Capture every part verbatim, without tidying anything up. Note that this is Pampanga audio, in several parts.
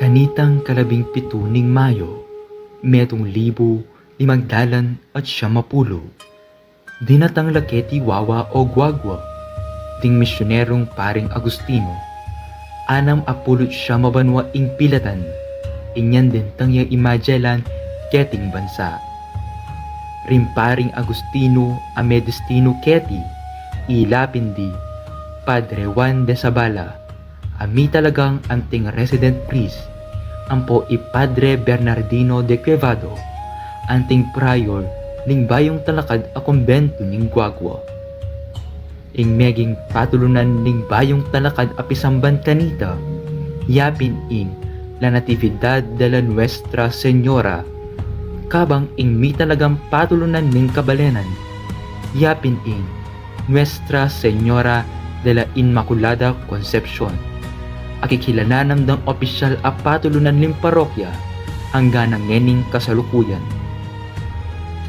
Kanitang kalabing pitu ning Mayo, metung libu limang dalan at siyam a pulu, dinatang la keti Wawa o Guagua ding misyunerung Paring Agustino. Anam a pulu't siyam a banua ing pilatan, inyang dintang ya i Magellan keting bansa. Ring Paring Agustino a medestinu keti, ila pin di Padre Juan de Zabala, a mitalagang anting resident priest, ampo i Padre Bernardino de Quevedo, anting prior ning bayung talakad a kumbentu ning Guagua. Ing meging patulunan ning bayung talakad a pisamban kanita, yapin ing La Natividad de la Nuestra Señora, kabang ing mitalagang patulunan ning kabalenan, yapin ing Nuestra Señora de la Inmaculada Concepcion, a kikilanam dang opisyal a patulunan ning parokya anggang ngening kasalukuyan.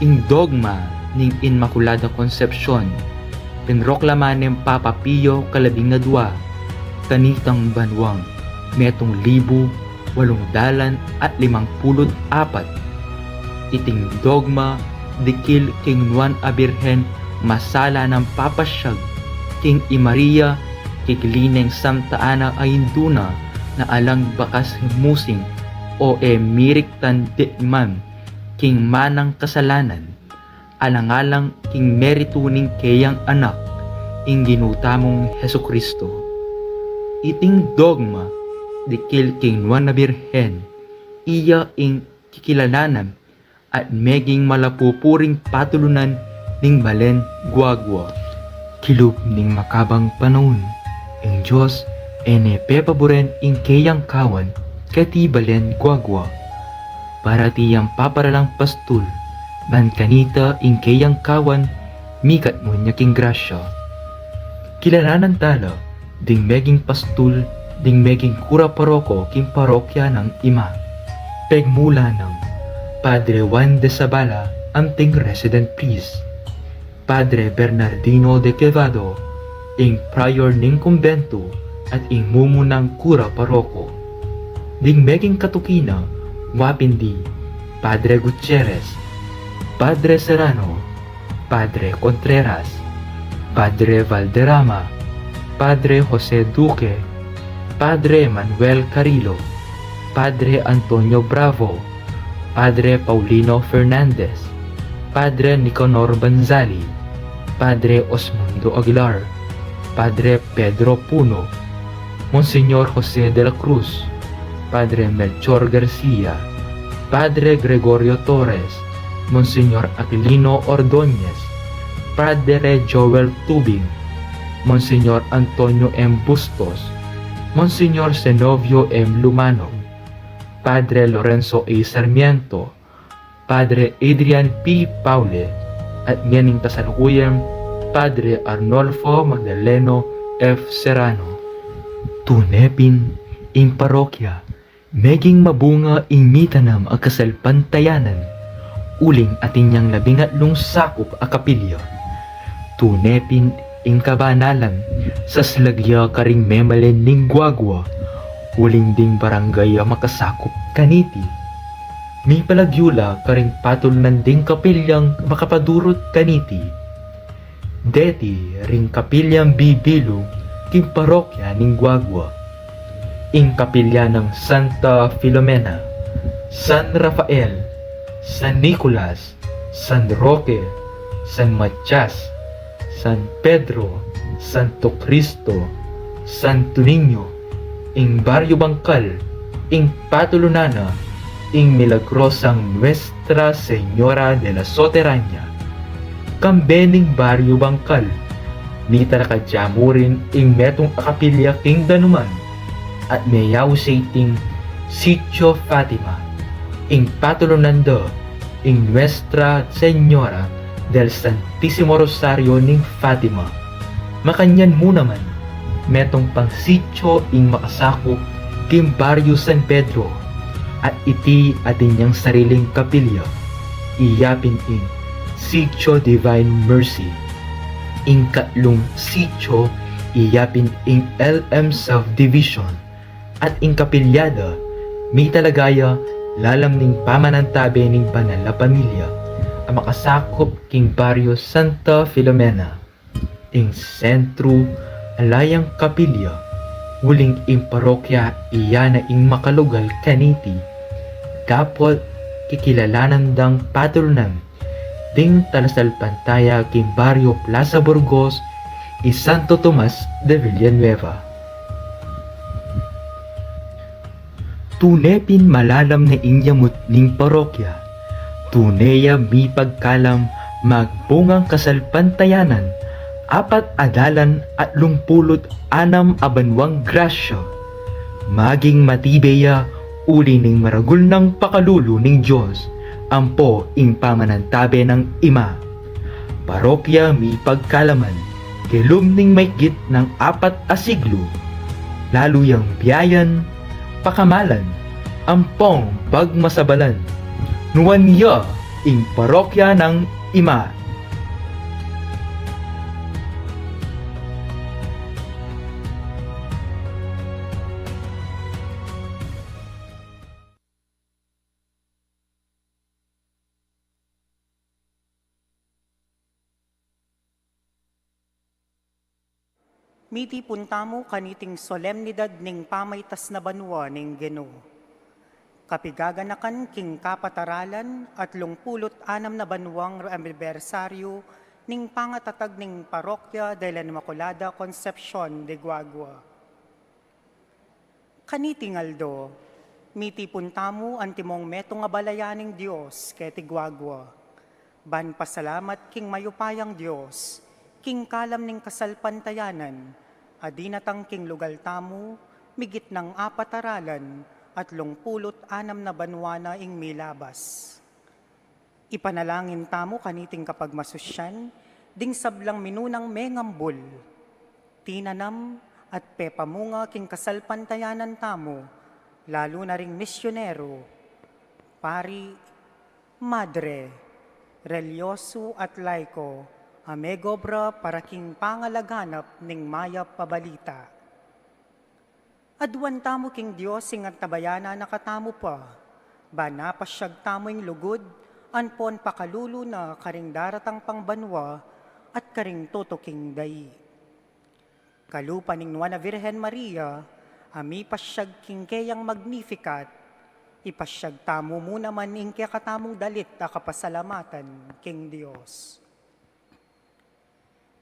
Ing dogma ning Inmaculada Concepcion, pinroklama neng Papa Pio kalabing adua, kanitang banuang metung libu walung dalan at limang pulu't apat. Iting dogma dikil king nuan a birhen masala nang papasyag king i Maria, kigli neng Santa Ana a indu na, na alang bakas musing o e miriktan dinan king manang kasalanan, alang-alang king meritu ning keyang anak, ing Ginu tamung Jesucristo. Iting dogma dikil king nuan a birhen, iya ing kikilanam at meging malapupuring patulunan ning balen Guagua. Kilub ning makabang panaun, ing Dios e ne pepaburen ing keyang kawan keti balen Guagua. Parati yang paparalang pastul, ban kanita ing keyang kawan, mikat mu nya king grasya. Kilalanan tala ding meging pastul, ding meging kura paroko king parokya nang ima. Pegmula nang Padre Juan de Zabala, anting resident priest, Padre Bernardino de Quevedo, ing prior ning kumbentu at ing mumunang kura paroko. Ding meging katuki na, wa pin di Padre Gutierrez, Padre Serrano, Padre Contreras, Padre Valderrama, Padre Jose Duque, Padre Manuel Carrillo, Padre Antonio Bravo, Padre Paulino Fernandez, Padre Nicanor Banzali, Padre Osmundo Aguilar, Padre Pedro Puno, Monsignor Jose de la Cruz, Padre Melchor Garcia, Padre Gregorio Torres, Monsignor Aquilino Ordóñez, Padre Joel Tubing, Monsignor Antonio M. Bustos, Monsignor Zenobio M. Lumano, Padre Lorenzo A. Sarmiento, Padre Adrian P. Paule, at ngening kasalukuyan, Padre Arnolfo Magdaleno F. Serrano. Tune pin, ing parokya meging mabunga ing mitanam a kasalpantayanan, uling atin yang labing atlung sakup a kapilya. Tune pin ing kabanalan saslagya karing memalen ning Guagua, uling ding barangay a makasakup kaniti. Mipalagyu la karing patulunan ding kapilyang makapadurut kaniti. Deti ring kapilyang bibilug king parokya ning Guagua, ing kapilya nang Santa Filomena, San Rafael, San Nicolas, San Roque, San Matias, San Pedro, Santo Cristo, Santo Niño, ing Baryo Bangkal, ing patulunan na, ing milagrosang Nuestra Señora de la Soterania. Kambe ning Baryo Bangkal, mitalakad ya mu rin ing metung a kapilya king danuman, at meyaus ya iting Sitio Fatima, ing patulunan da ing Nuestra Señora del Santisimo Rosario ning Fatima. Makanyan mu naman, metung pang sitio ing makasakup king Baryo San Pedro, at iti atin yang sariling kapilya, iya pin ing Sitio Divine Mercy. Ing katlung sitio, iya pin ing L M Subdivision, at ing kapilya da, Mitalagaya lalam ning pamanantabe ning banal a pamilya a makasakup king baryo Santa Filomena. Ing sentru, ala yang kapilya, uling ing parokya iya na ing makalugal kaniti. Dapot kikilalanan dang patulunan ding talasalpantaya king baryo Plaza Burgos, i Santo Tomas de Villanueva. Tune pin malalam ne ing yamut ning parokya. Tune ya mipagkalam magbungang kasalpantayanan, apat a dalan atlung pulut anam a banuang grasya. Maging matibe ya uli ning maragul nang pakalulu ning Dios, ampo ing pamanantabe nang Ima. Parokya mipagkalaman, kelum ning maigit nang apat a siglu, lalu yang biayan, pakamalan, ampong pagmasabalan. Nuan ya ing parokya nang Ima. Mitipun tamu kaniting solemnidad ning pamaitas na banua ning Ginu. Kapigaganakan king kapataralan atlung pulut anam na banuang anibersaryu ning pangatatag ning Parokya de la Inmaculada Concepcion de Guagua. Kaniting aldo, mitipun tamu antimong metung a balayan ning Dios keti Guagua, ban pasalamat king mayupayang Dios king kalam ning kasalpantayanan a dinatang king lugal tamu migit nang apat a dalan atlung pulut anam na banua na ing milabas. Ipanalangin tamu kaniting kapagmasusyan ding sablang minunang mengambul, tinanam at pepamunga king kasalpantayanan tamu, lalu na ring misyonero, pari, madre, relyosu at laiko a megobra para king pangalaganap ning mayap a balita. Aduan tamu king Dios ing antabayanan na katamu pa, ban apasyag tamu ing lugud ampon pakalulu na karing daratang pang banua at karing tutuking dai. Kalupa ning Nuan a Virgen Maria a mipasyag king keyang Magnificat, ipasyag tamu mu naman ing kekatamung dalit a kapasalamatan king Dios.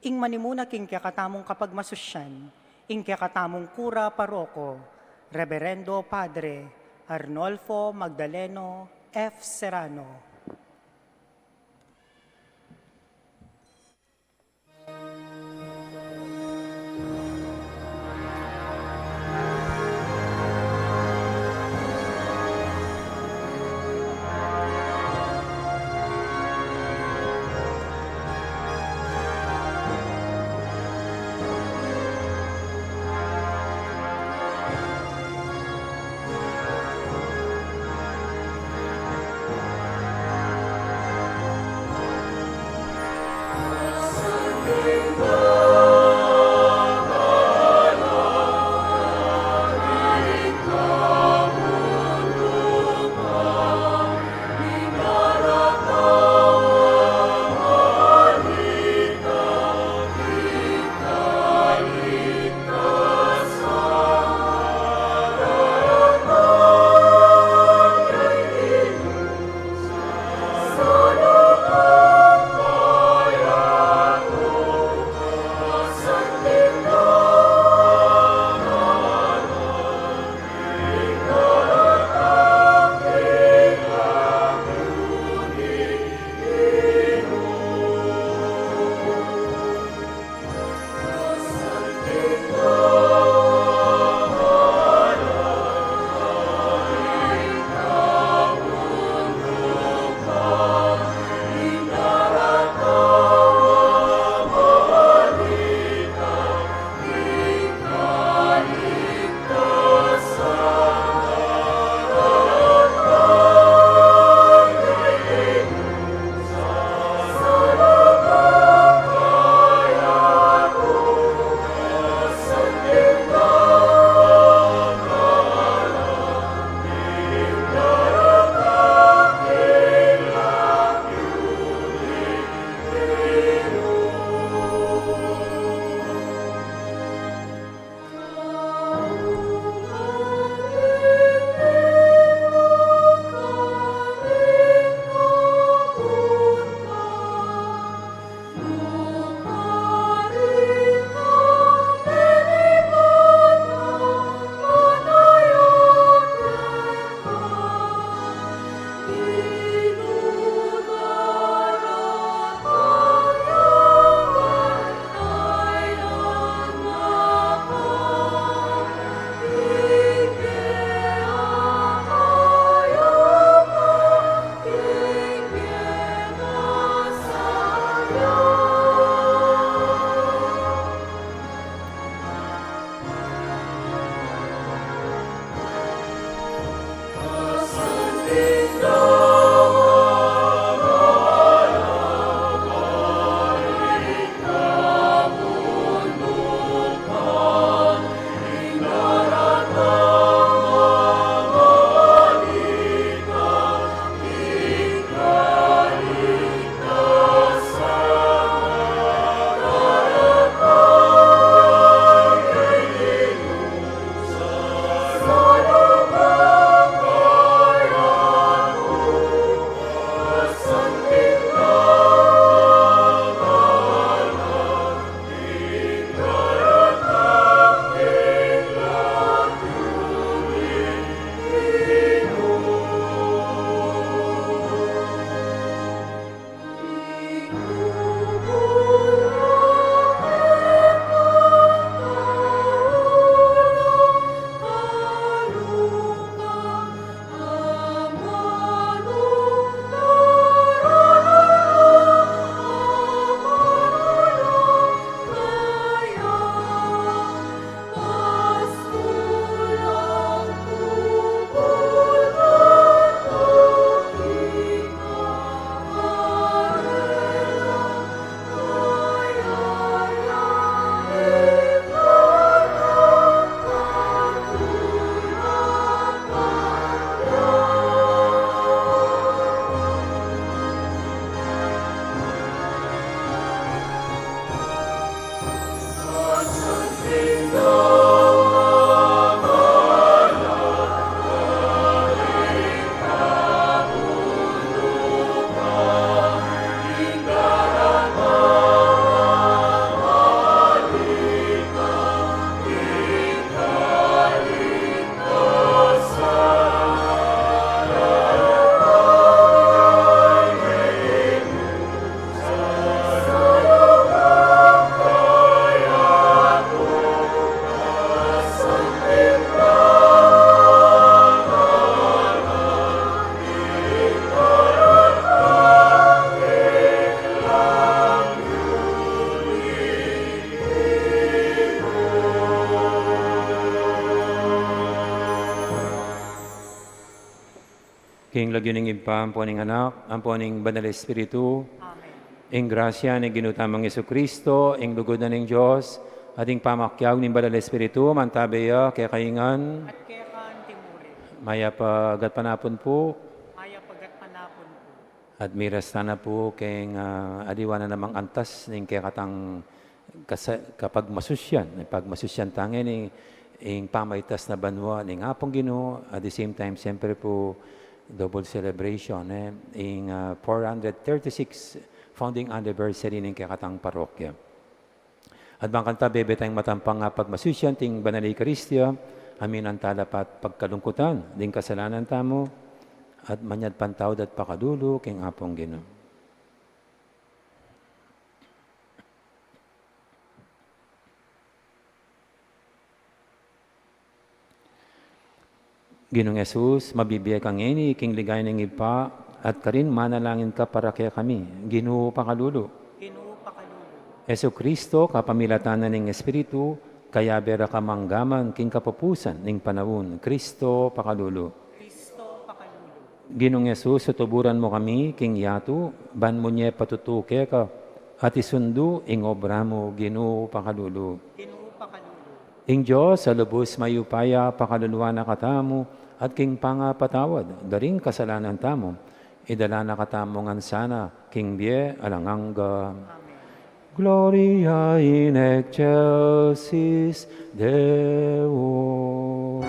Ing manimuna king kekatamung kapagmasusyan, ing kekatamung kura paroko, Reberendo Padre Arnolfo Magdaleno F. Serrano. Lagyu ning Ibpa, ampo ning Anak, ampo ning Banal Espiritu. Amen. Ing grasya ning Ginu tamung Jesucristo, ing lugud na ning Dios, at ing pamakiabe ning Banal Espiritu, mantabe ya kekayu ngan. At keka antimurin. Mayap a gatpanapun pu. Mayap a gatpanapun pu. At miras tana pu keng, ah, aliwa na namang antas ning kekatang kasa-, kapagmasusyan, pagmasusyan ta ngeni ing pamaitas na banua ning Apung Ginu, at the same time, siyempre pu, double celebration, e, ing, ah, four hundred thirty-six founding anniversary ning kekatang parokya. At bang kanita bebe tayang matampang a pagmasusyan ing Banal a Eukaristia, aminan tala pa at pagkalungkutan ding kasalanan tamu, at manyad patawad at pakalulu king Apung Ginu. Ginung Jesus, mabibie ka ngeni king ligaya ning Ibpa, at karin manalangin ka para kekami. Ginu, pakalulu. Ginu, pakalulu. Jesucristo, kapamilatan na ning Espiritu, kayabe ra ka mangga man king kapupusan ning panaun. Cristo, pakalulu. Cristo, pakalulu. Ginung Jesus, tutuburan mu kami king yatu, ban mu ne patutu keka, at isundu ing obra mu. Ginu, pakalulu. Ginu, pakalulu. Ing Dios a lubus mayupaya pakaluluan na katamu, at king pangapatawad da ring kasalanan tamu, idala na katamu ngan sana king bie alang angga. Amen. Gloria in excelsis Deo.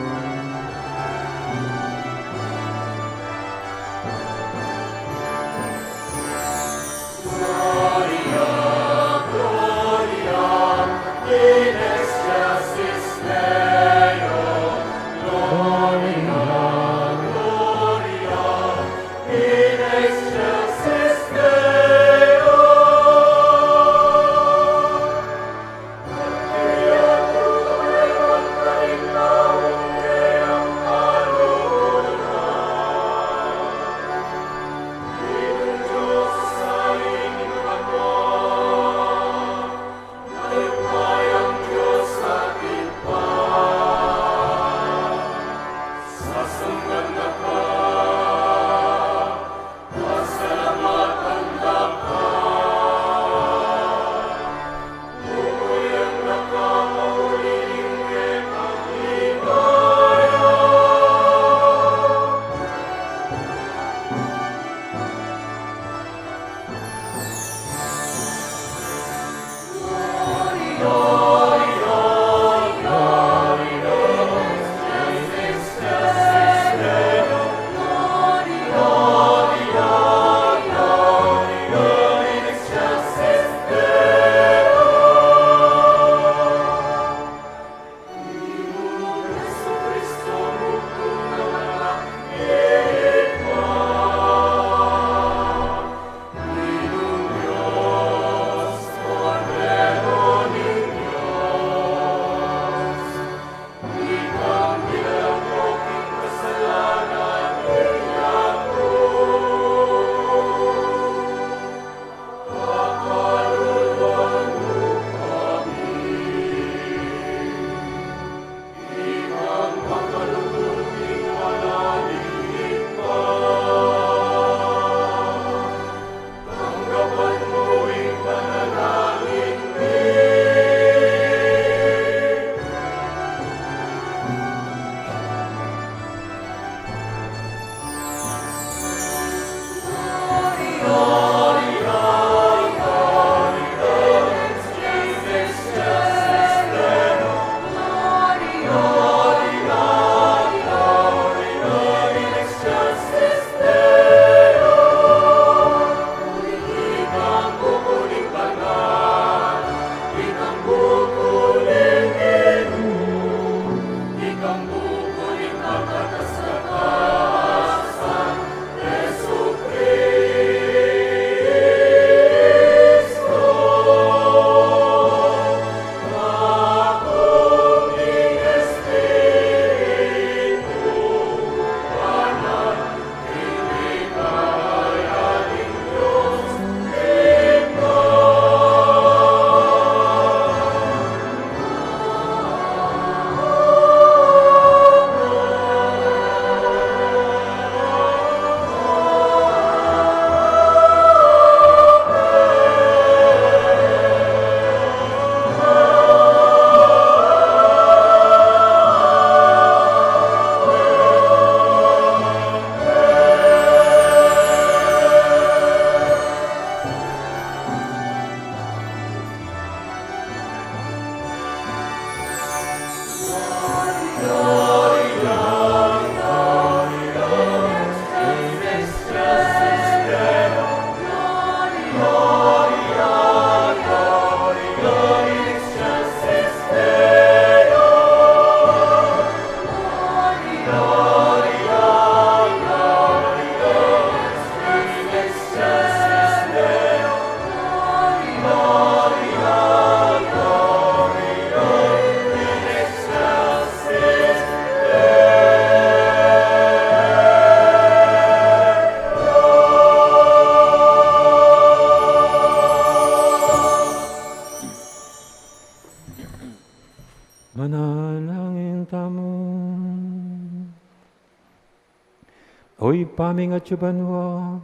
Ibpa mi atsu ka banua,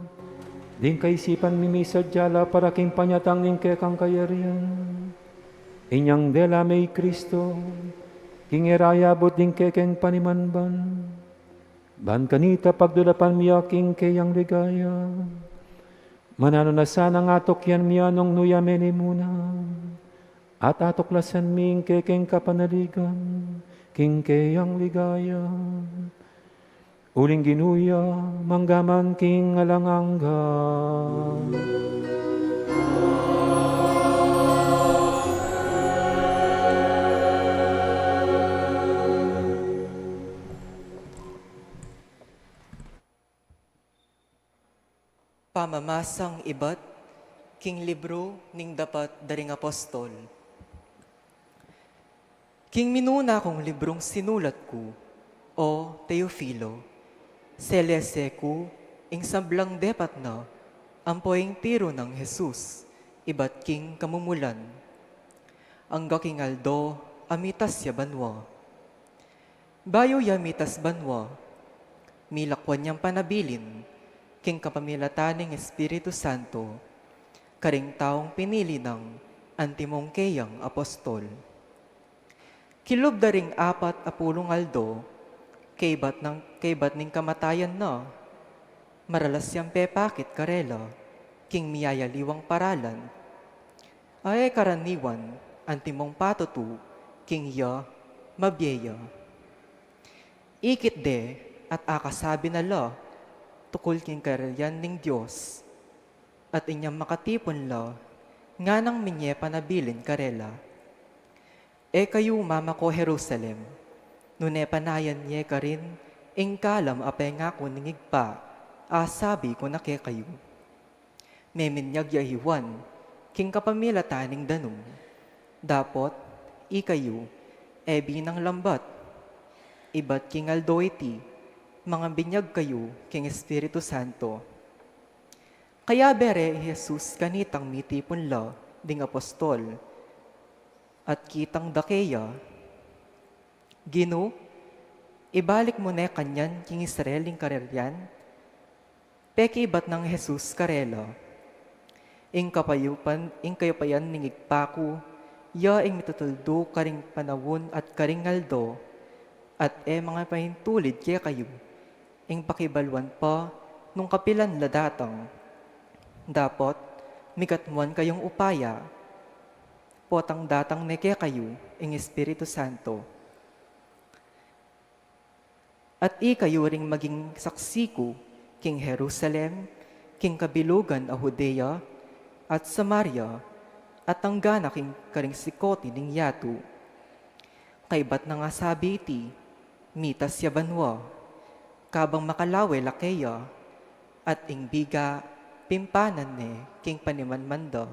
ding kaisipan mi misadya la para king panyatang ning kekang kayarian. Inyang dela me i Kristo, king e ra yabut ding kekeng panimanban. Ban kanita pagdulapan mi ya king keyang ligaya. Mananu na sanang atukyan mi ya nung nu ya menimuna. At atuklasan mi ing kekeng kapanaligan, king keyang ligaya. Uling Ginu ya, mangga man king alang angga. Pamamasang ibat king libru ning dapat da ring apostol. King minuna kung librung sinulat ku, o Teofilo, selese ku ing sablang depat na ampo ing tiru nang Jesus ibat king kamumulan, angga king aldo a mitas ya banua. Bayu ya mitas banua, milakwan yang panabilin king kapamilatan ning Espiritu Santo karing taung pinili nang antimong keyang apostol. Kilub da ring apat a pulung aldo kaybat nang, kaybat ning kamatayan na, maralas yang pepakit karela king miyayaliwang paralan a e karaniwan antimong patutu king ya mabie ya. Ikit de at akasabi na la tukul king kararian ning Dios, at inyang makatipun la nganang minye panabilin karela. E kayu mamako Jerusalem, nune panayan ye karin ing kalam a pengaku ning Ibpa a sabi ku na kekayu. Meminyag ya i Juan king kapamilatan ning danum. Dapot ikayu e binang lambat, ibat king aldo iti, mangabinyag kayu king Espiritu Santo. Kayabe re i Jesus kanitang mitipun la ding apostol, at kitang da keya, Ginu, ibalik mu ne kanyan king Israel ing kararian? Pekibat nang Jesus karela, ing kapayupan, ing kayupayan ning Ibpa ku ya ing mitutuldu karing panaun at karing aldo, at e mangapaintulid kekayu ing pakibaluan pa nung kapilan la datang. Dapot mikatmuan kayung upaya, potang datang ne kekayu ing Espiritu Santo. At ikayu ring maging saksi ku king Jerusalem, king kabilugan a Judea at Samaria, at angga na king karing sikoti ning yatu. Kaybat nang asabi iti, mitas ya banua, kabang makalawe la keya, at ing biga pimpanan ne king panimanman da.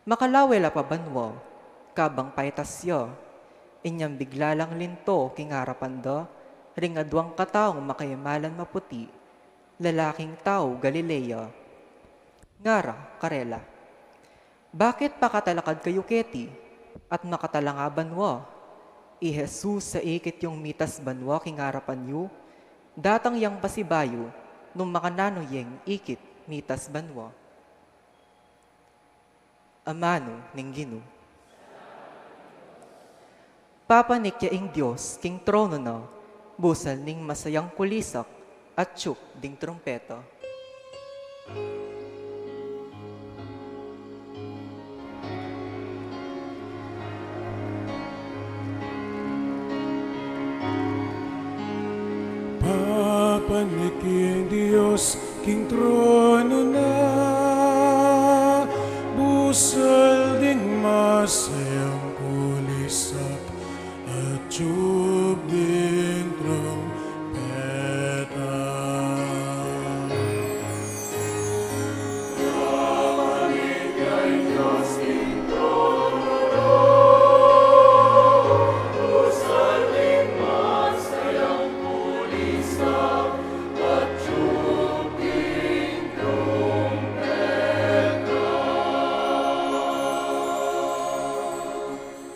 Makalawe la pa banua, kabang paitas ya, inyang bigla lang linto king arapan da ring aduang kataung makaimalan maputi, lalaking tau Galilea. Ngara karela, bakit pakatalakad kayu keti at makatalanga banua? I Jesus a ikit yung mitas banua king arapan yu, datang yang pasibayu nung makananu yeng ikit mitas banua. Amanu ning Ginu. Papanik ya ing Dios king trono na, busal ning masayang kulisak at tiup ding trumpeta. Papanik ing Dios king trono na, busal ding masayang kulisak at tiup ding trumpeta.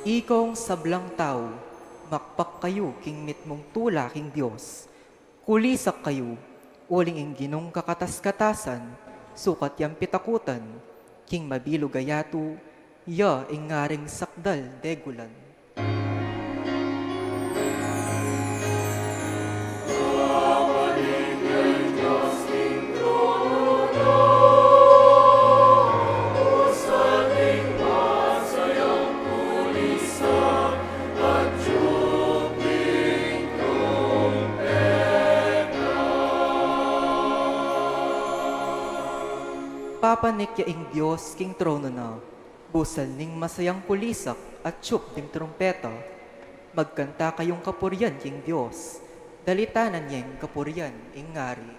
Ikong sablang tau, makpak kayu king mitmung tula king Dios. Kulisak kayu, Uling ing Ginung kakatas-katasan, sukat yang pitakutan, king mabilug a yatu, ya ing ngaring sakdal degulan. Papanik ya ing Dios king trono na, busal ning masayang kulisak at tiup ding trumpeta. Magkanta kayung kapurian king Dios, dalitanan yeng kapurian ing ngari.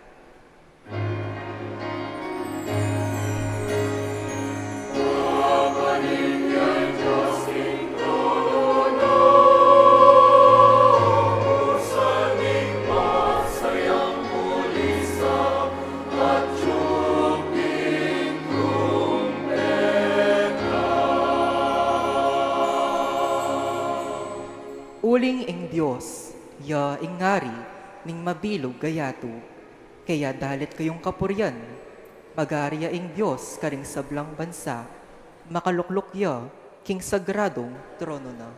Uling ing Dios, ya ing ngari ning mabilug a yatu. Kaya dalit kayung kapurian, magari ya ing Dios karing sablang bansa, makalukluk ya king sagradung trono na.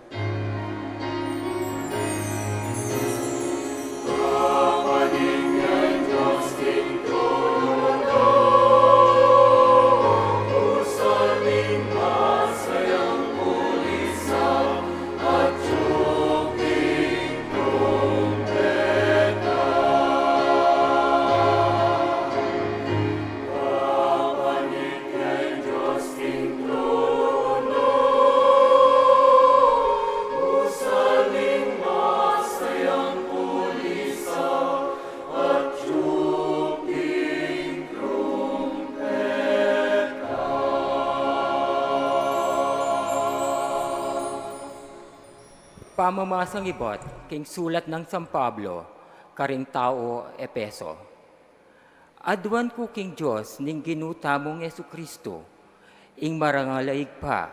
Pamamasang ibat king sulat nang San Pablo karing tau Efeso. Aduan ku king Dios ning Ginu tamung Jesu-Cristo, ing marangal a Ibpa,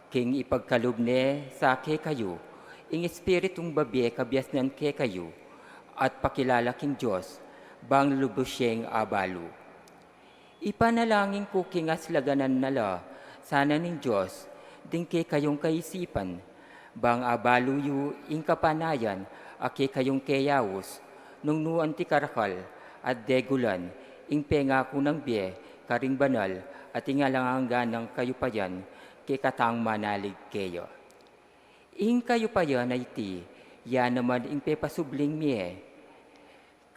king ipagkalub ne sa kekayu ing Espiritung babie kabiasnan kekayu, at pakilala king Dios bang lubus yeng abalu. Ipanalangin ku king aslaganan na la sana ning Dios ding kekayung kaisipan, bang abalu yu ing kapanayan a kekayung keyaus, nung nu anti karakal at degulan ing pengaku nang bie karing banal at ing alang angga nang kayupayan kekatang manalig keya. Ing kayupayan a iti, ya naman ing pepasubling mie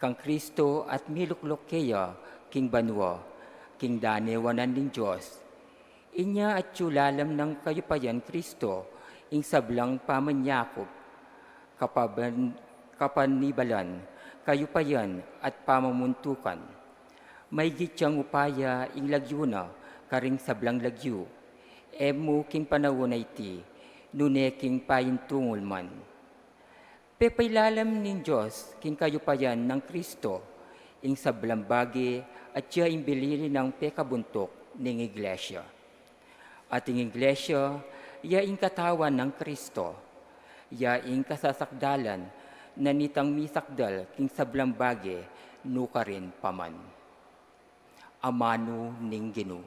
kang Cristo at milukluk keya king banua, king danewanan ning Dios. Inya atyu lalam nang kayupayan Cristo ing sablang pamanyakup, kapaban-, kapanibalan, kayupayan at pamamuntukan. Maigit yang upaya ing lagyu na karing sablang lagyu, e mu king panaun a iti, nune king paintungul man. Pepailalam ning Dios king kayupayan nang Cristo ing sablang bage, at ya ing bilili nang pekabuntuk ning Iglesia. At ing Iglesia, ya ing katawan nang Cristo, ya ing kasasakdalan na nitang misakdal king sablang bage nukarin pa man. Amanu ning Ginu.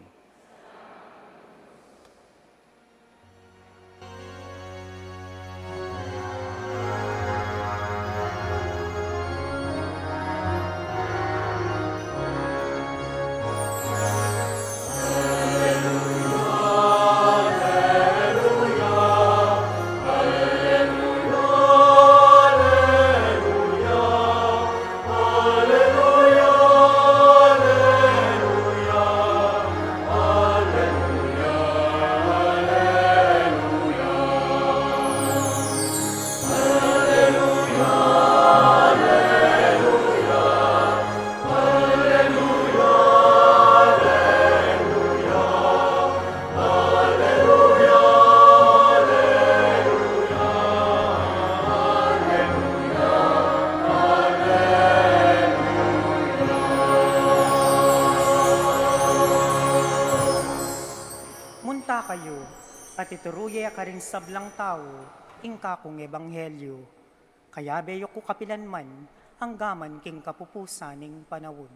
Munta kayu, at ituru ye karing sablang tau ing kakung ebanghelyu. Kayabe yu ku kapilan man, anggaman king kapupusan ning panaun.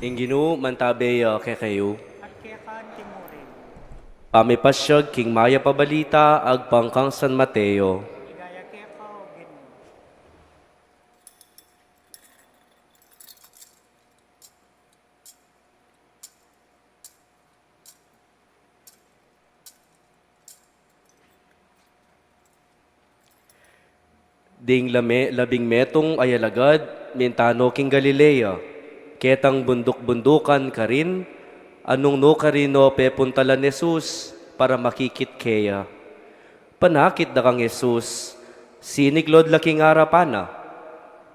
Ing Ginu mantabe ya kekayu. At keka mu rin. Pamipasyag king Mayap a Balita agpang kang San Mateo. Ligaya keka, O Ginu. Ding lame-, labing metung a alagad, mintanu king Galilea, ketang bunduk-bundukan karin, a nung nu karin no pepuntalan Jesus para makikit keya. Panakit da kang Jesus, siniklud la king arapan na,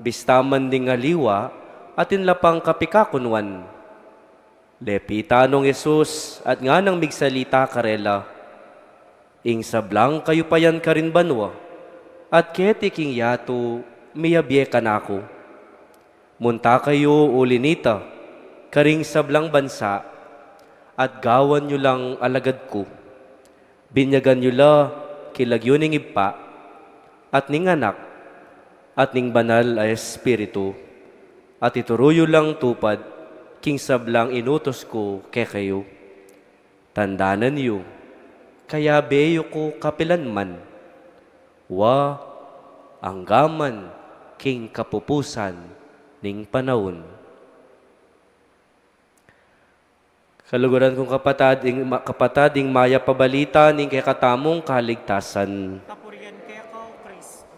bista man ding aliwa, atin la pang kapikakunuan. Lepitan nong Jesus at nganang migsalita karela, "Ing sablang kayupayan karin banua, at keti king yatu miyabie kanaku. Munta kayu uli nita karing sablang bansa, at gawan yu lang alagad ku. Binyagan yu la king lagyu ning Ibpa, at ning Anak, at ning Banal a Espiritu, at ituru yu lang tupad king sablang inutus ku kekayu. Tandanan yu, kayabe yu ku kapilan man, wa anggaman king kapupusan ning panaun." Kaluguran kung kapatad, ing ma-, kapatad, ing mayap a balita ning kekatamung kaligtasan. Kapurian keka, O Kristo.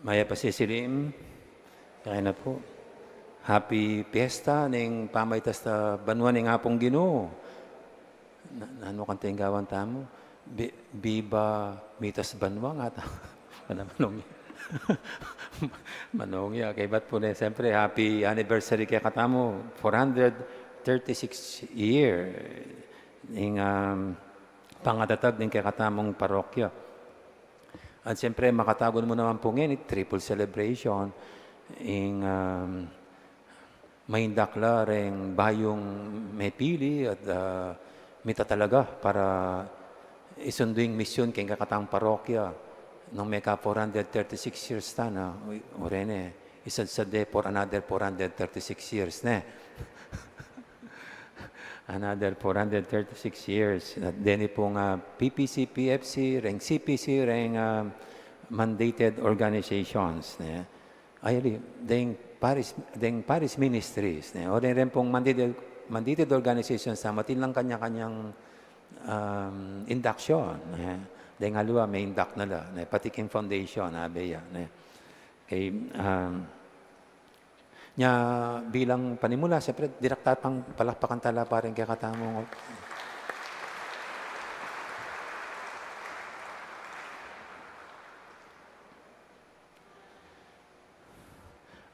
Mayap a sisilim kekayu na pu. Happy Fiesta ning pamaitas ta banua ning Apung Ginu. Na, nanu kanita ing gawan tamu? Bi-, Biba Mitas Banua ngata. Mana manung ya. Manung ya. Kaybat pu ne, siyempre, happy anniversary kekatamu. Four hundred thirty-six year ing, um, pangatatag ning kekatamung parokya. At siyempre, makatagun mu naman pu ngeni, triple celebration. Ing, um, maindak la reng bayung mepili at, ah, mita talaga para isundu ing misyon keng kekatang parokya. Nung meka four hundred thirty-six years ta na, u-, ure ne, isadsad de for another four hundred thirty-six years ne. Another four hundred thirty-six years. At deni pung, ah, P P C, P F C, reng C P C, reng, ah, mandated organizations ne. Ay, ali, deng parish, deng parish ministries, ne? O deng reng pung mandated, mandated organizations na atin lang kanya-kanyang, um, induction, ne? Deng aliwa, me-induct na la, ne? Pati king foundation, abe ya, ne? Okay, um, nya bilang panimula, siyempre, dinak ta pang palakpakan tala pa ring kekatamung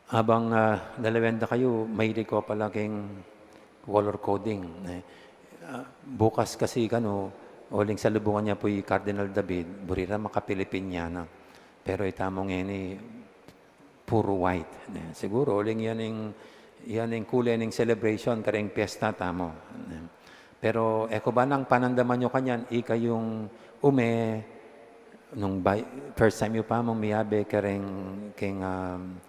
Abang, ah, lalawen da kayu, mahilig ko pala keng color coding, ne. Ah, bukas kasi kanu, uling salubungan ya pu i Cardinal David, buri ra maka-Pilipinyana. Pero itamu ngeni, pure white, ne. Siguru, uling yan ing, yan ing kule ning celebration kareng piyesta tamu, ne. Pero e ku ba nang panandaman yu kanyan, ikayung ume, nung bay-, first time yu pa mung miyabe kareng, keng, um,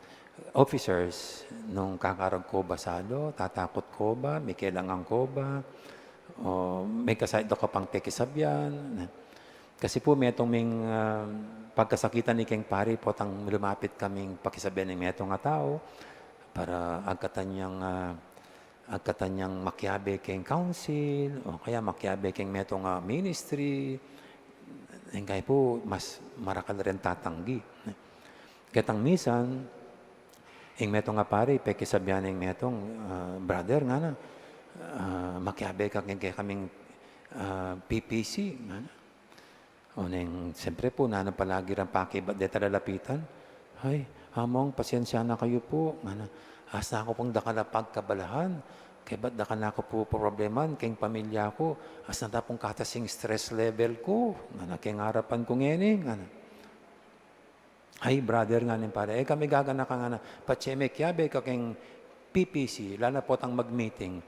officers, nung kakarag ko ba salu, tatakut ko ba, mikelangan ko ba, o mekasakit da ko pang pekisabyan. Kasi pu metung ming, um, pagkasakitan ikeng pari, potang lumapit kaming pakisabyan ing metung a tau, para agkatan yang, ah, agkatan yang makiabe keng council, o kaya makiabe keng metung a ministry, ing kaya pu mas marakal rin tatanggi. Ketang misan, ing metung a pari, pekisabyan ing metung, ah, "Brother," ngana, ah, "makiabe ka keng kekaming, ah, P P C," ngana. O neng, siyempre pu, nanu palagi rang pakibat deta lalapitan. "Ay, Among, pasensya na kayu pu," ngana. "Asna ku pung dakal a pagkabalahan, kebat dakal na ku pu probleman keng pamilya ku, asna da pung katas ing stress level ku," ngana, "keng arapan ku ngeni," ngana. "Ay, brother," ngana ning pari, "e ka migaganaka," ngana, "patse mekiabe ka keng P P C, lalo na potang mag-meeting.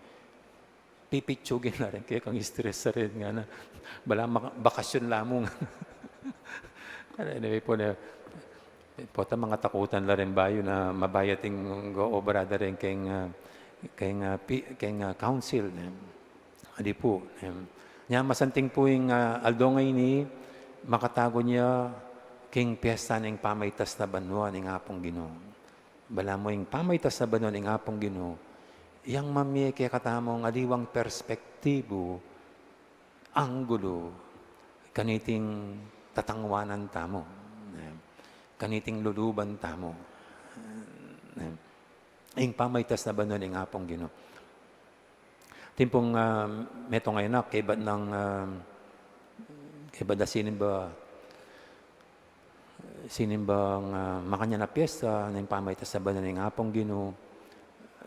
Pipitsugin la rin keka kang stress da rin," ngana. "Bala maka-, bakasyon la mu," ngana. Anyway pu, ne, pota mangatakutan la rin bayu na mabayat ing obra da rin keng, ah, keng, ah, pi-, keng, ah, council, ne. Adi pu, ne. Nya masanting pu ing, ah, aldo ngeni, makatagun ya king piesta ning pamaitas na banua ning Apung Ginu. Balamu ing pamaitas na banua ning Apung Ginu, yang mamie kekatamu ng aliwang perspektibu, anggulo, kaniting tatangwanan tamu, ne, kaniting luluban tamu, ne, ing pamaitas na banua ning Apung Ginu. Timpung, ah, metung a anak, kebat nang, ah, kebat da sinimba, sinimbang, ah, makanyan a piesta ning pamaitas na banua ning Apung Ginu,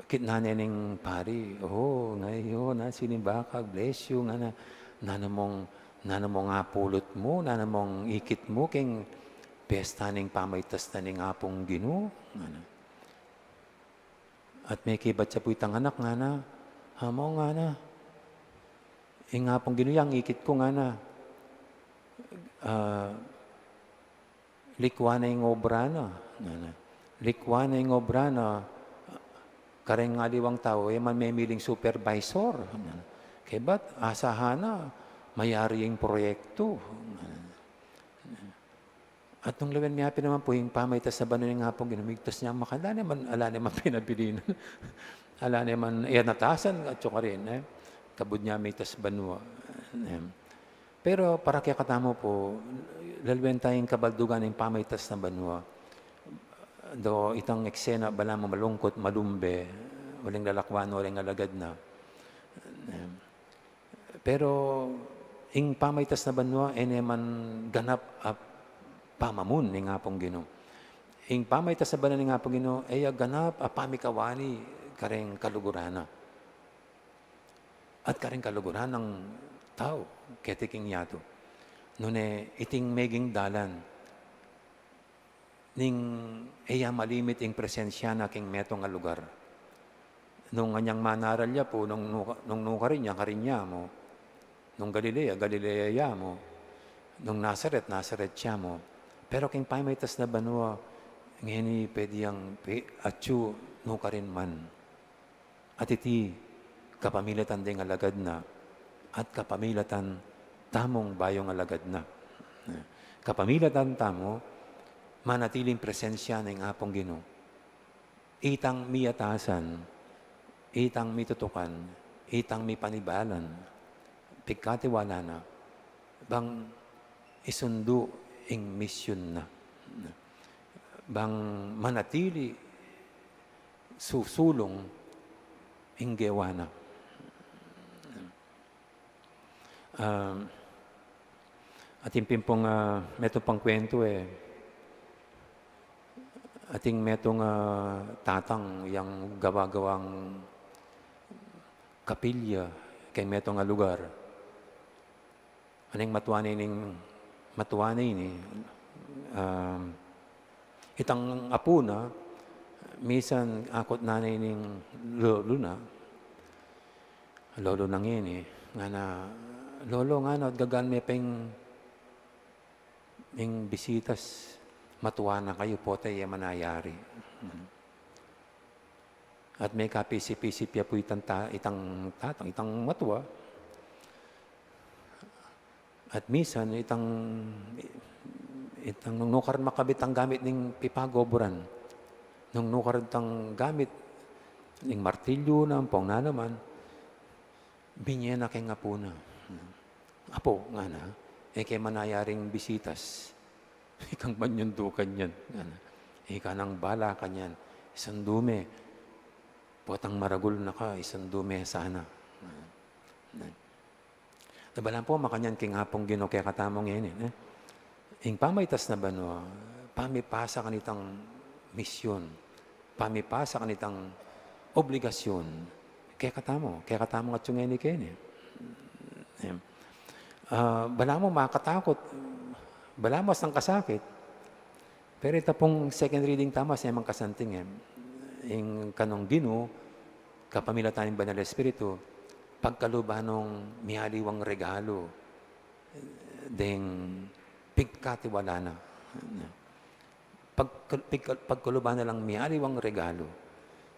kitnan ne ning pari, "O, ngayu, na, sinimba ka, bless you," ngana, "nanu mung, nanu mung apulut mu, nanu mung ikit mu keng piesta ning pamaitas na ning Apung Ginu?" ngana. At mekibat ya pu itang anak, ngana, "Among," ngana, "ing Apung Ginu yang ikit ku," ngana, "ah, likwan na ing obra na," ngana. "Likwan na ing obra na, kareng aliwang tau, e man memiling supervisor," ngana. "Kebat, asahan na, mayari ing proyektu," ngana. At nung lawen mi, apin naman pu ing pamaitas na banua ning Apung Ginu, migtas ne makanyan, ala ne man, ala ne man pinabilinan. Ala ne man, e, natasan, at saka rin, e, kabud ne mitas banua. E. Pero para kekatamu pu, lalwen taya ing kabaldugan ning pamaitas na banua. Do itang eksena, balamu malungkut, malumbe, uling lalakwan, uling alagad na. E. Pero ing pamaitas na banua, e ne man ganap a pamamun ning Apung Ginu. Ing pamaitas na banua ning Apung Ginu, e ya ganap a pamikawani kareng kaluguran na at kareng kaluguran nang tau keti king yatu. Nune iting meging dalan ning e ya malimit ing presensya na king metung a lugar. Nung anyang manaral ya pu, nung nuka-, nung nukarin ya, karin ya mu. Nung Galilea, Galilea ya mu. Nung Nazaret, Nazaret ya mu. Pero king pamaitas na banua, ngeni pwede yang pe-, atyu nukarin man. At iti kapamilatan deng alagad na, at kapamilatan tamung bayung alagad na. Kapamilatan tamu, manatiling presensya ning Apung Ginu. Itang miyatasan, itang mitutukan, itang mipanibalan, pigkatiwala na, bang isundu ing misyun na. Bang manatili susulung ing gewa na. Ah, atin pin pung, ah, metung pang kwentu, e. Atin metung, ah, tatang yang gawa-gawang kapilya keng metung a lugar. Aning matua na ining, matua na ini, um, itang apu na, misan akut na ne ining lolo na, lolo na ngeni, ngana, "Lolo," ngana, "at gagan me peng ing bisitas, matua na kayu, pota e ya manayari." At mekapisip-isip ya pu itang ta-, itang tatang, itang matua. At misan, itang, itang nung nukar makabit ang gamit ning pipagoburan. Nung nukar tang gamit, Ing martilyu na, ampong nanu man, binye na keng apu na. "Apu," ngana, "e ke man ayaring bisitas. Ikang manyundu kanyan," ngana. "Ika nang bala kanyan. Isundu me. Potang maragul na ka, isundu me sana." Balamu pu makanyan king Apung Ginu kekatamu ngeni, e. Ing pamaitas na banua, pamipasa kanitang misyun, pamipasa kanitang obligasyun kekatamu, kekatamu ngan ngeni keni. E. A, balamu makatakut, balamu asang kasakit. Pero ita pung second reading tamu, e, mangkasanting, e. Ing kanung Ginu, kapamilatan ning Banal Espiritu, pagkaluban nung mialiwang regalu, deng pigkatiwala na. Pag-, pag-, pagkaluban na lang mialiwang regalu.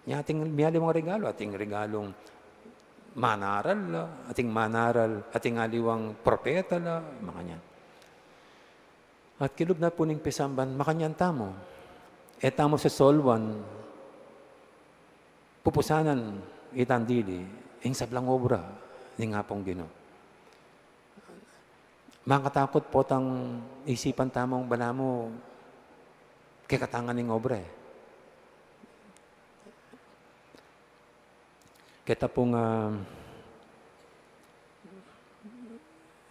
Nya ating mialiwang regalu, ating regalung manaral la, ating manaral, ating aliwang propeta la, makanyan. At kilub na pu ning pisamban, makanyan tamu. E tamu sesolwan, pupusanan itang dili, ing sablang obra ning Apung Ginu. Makatakut potang isipan tamung balamu kekatang ing obra, e. Keta pung, a,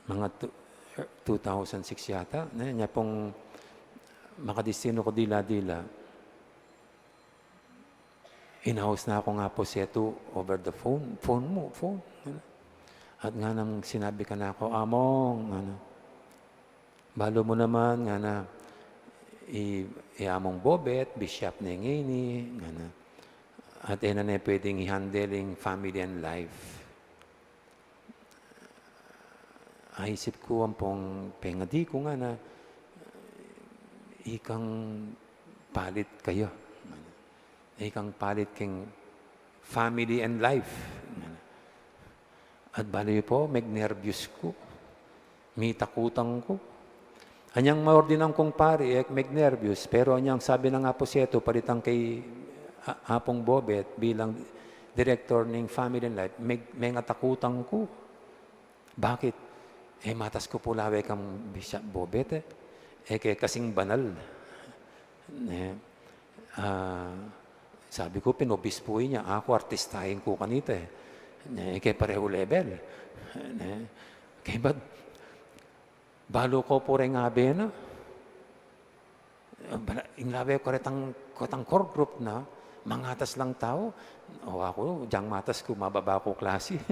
mga tu-, two thousand six yata, ne? Nya pung makadistinu ku dila-dila, inaus na kung Apu Setu over the phone. "Phone mu, phone." At nganang sinabi kanaku, "Among," ngana, "balu mu naman," ngana, "i, i Among Bobet, bishop ne ngeni," ngana. "At e na ne pwedeng i-handle ing family and life." Aisip ku ampong pengadi ku ngana, "Ikang palit kaya. Ikang palit keng family and life." At balu yu pu, megnerbyos ku. Mitakutan ku. Anyang maordinan kung pari, e, megnerbyos. Pero anyang sabi nang Apu Setu, palitan kay A-, Apung Bobet bilang director ning family and life, meg-, mengatakutan ku. Bakit? E, matas ku pu lawe kang Bishop Bobet, e. E ke kasing banal. Ne? A, sabi ku, pinobispu inya, aku artistahin ku kanita, e. Ne? E ke parehu level. Ne? Kaybat, balu ku pu reng abe na. Bala, ing lawe ku retang, kotang core group na, mangatas lang tau. O, aku, diang matas ku, mababa ku klasi.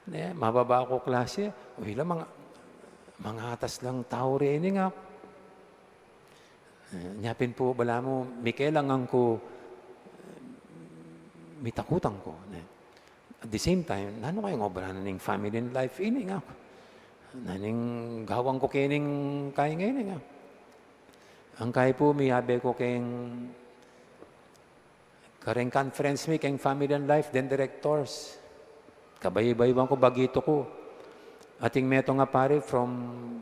Ne, mababa ku klasi. O, ila, mang-, mangatas lang tau reni nga. E, nya pin pu, balamu, mikelangan ku, mitakutan ku, ne. At the same time, nanu kayang obra na ning family and life ini nga? Nanu ing gawan ku kening kaya ngeni nga? Ang kaya pu, miyabe ku keng, kareng conference mi keng family and life, deng directors. Kabaybayuan ku, bagitu ku. Ating metung a pari from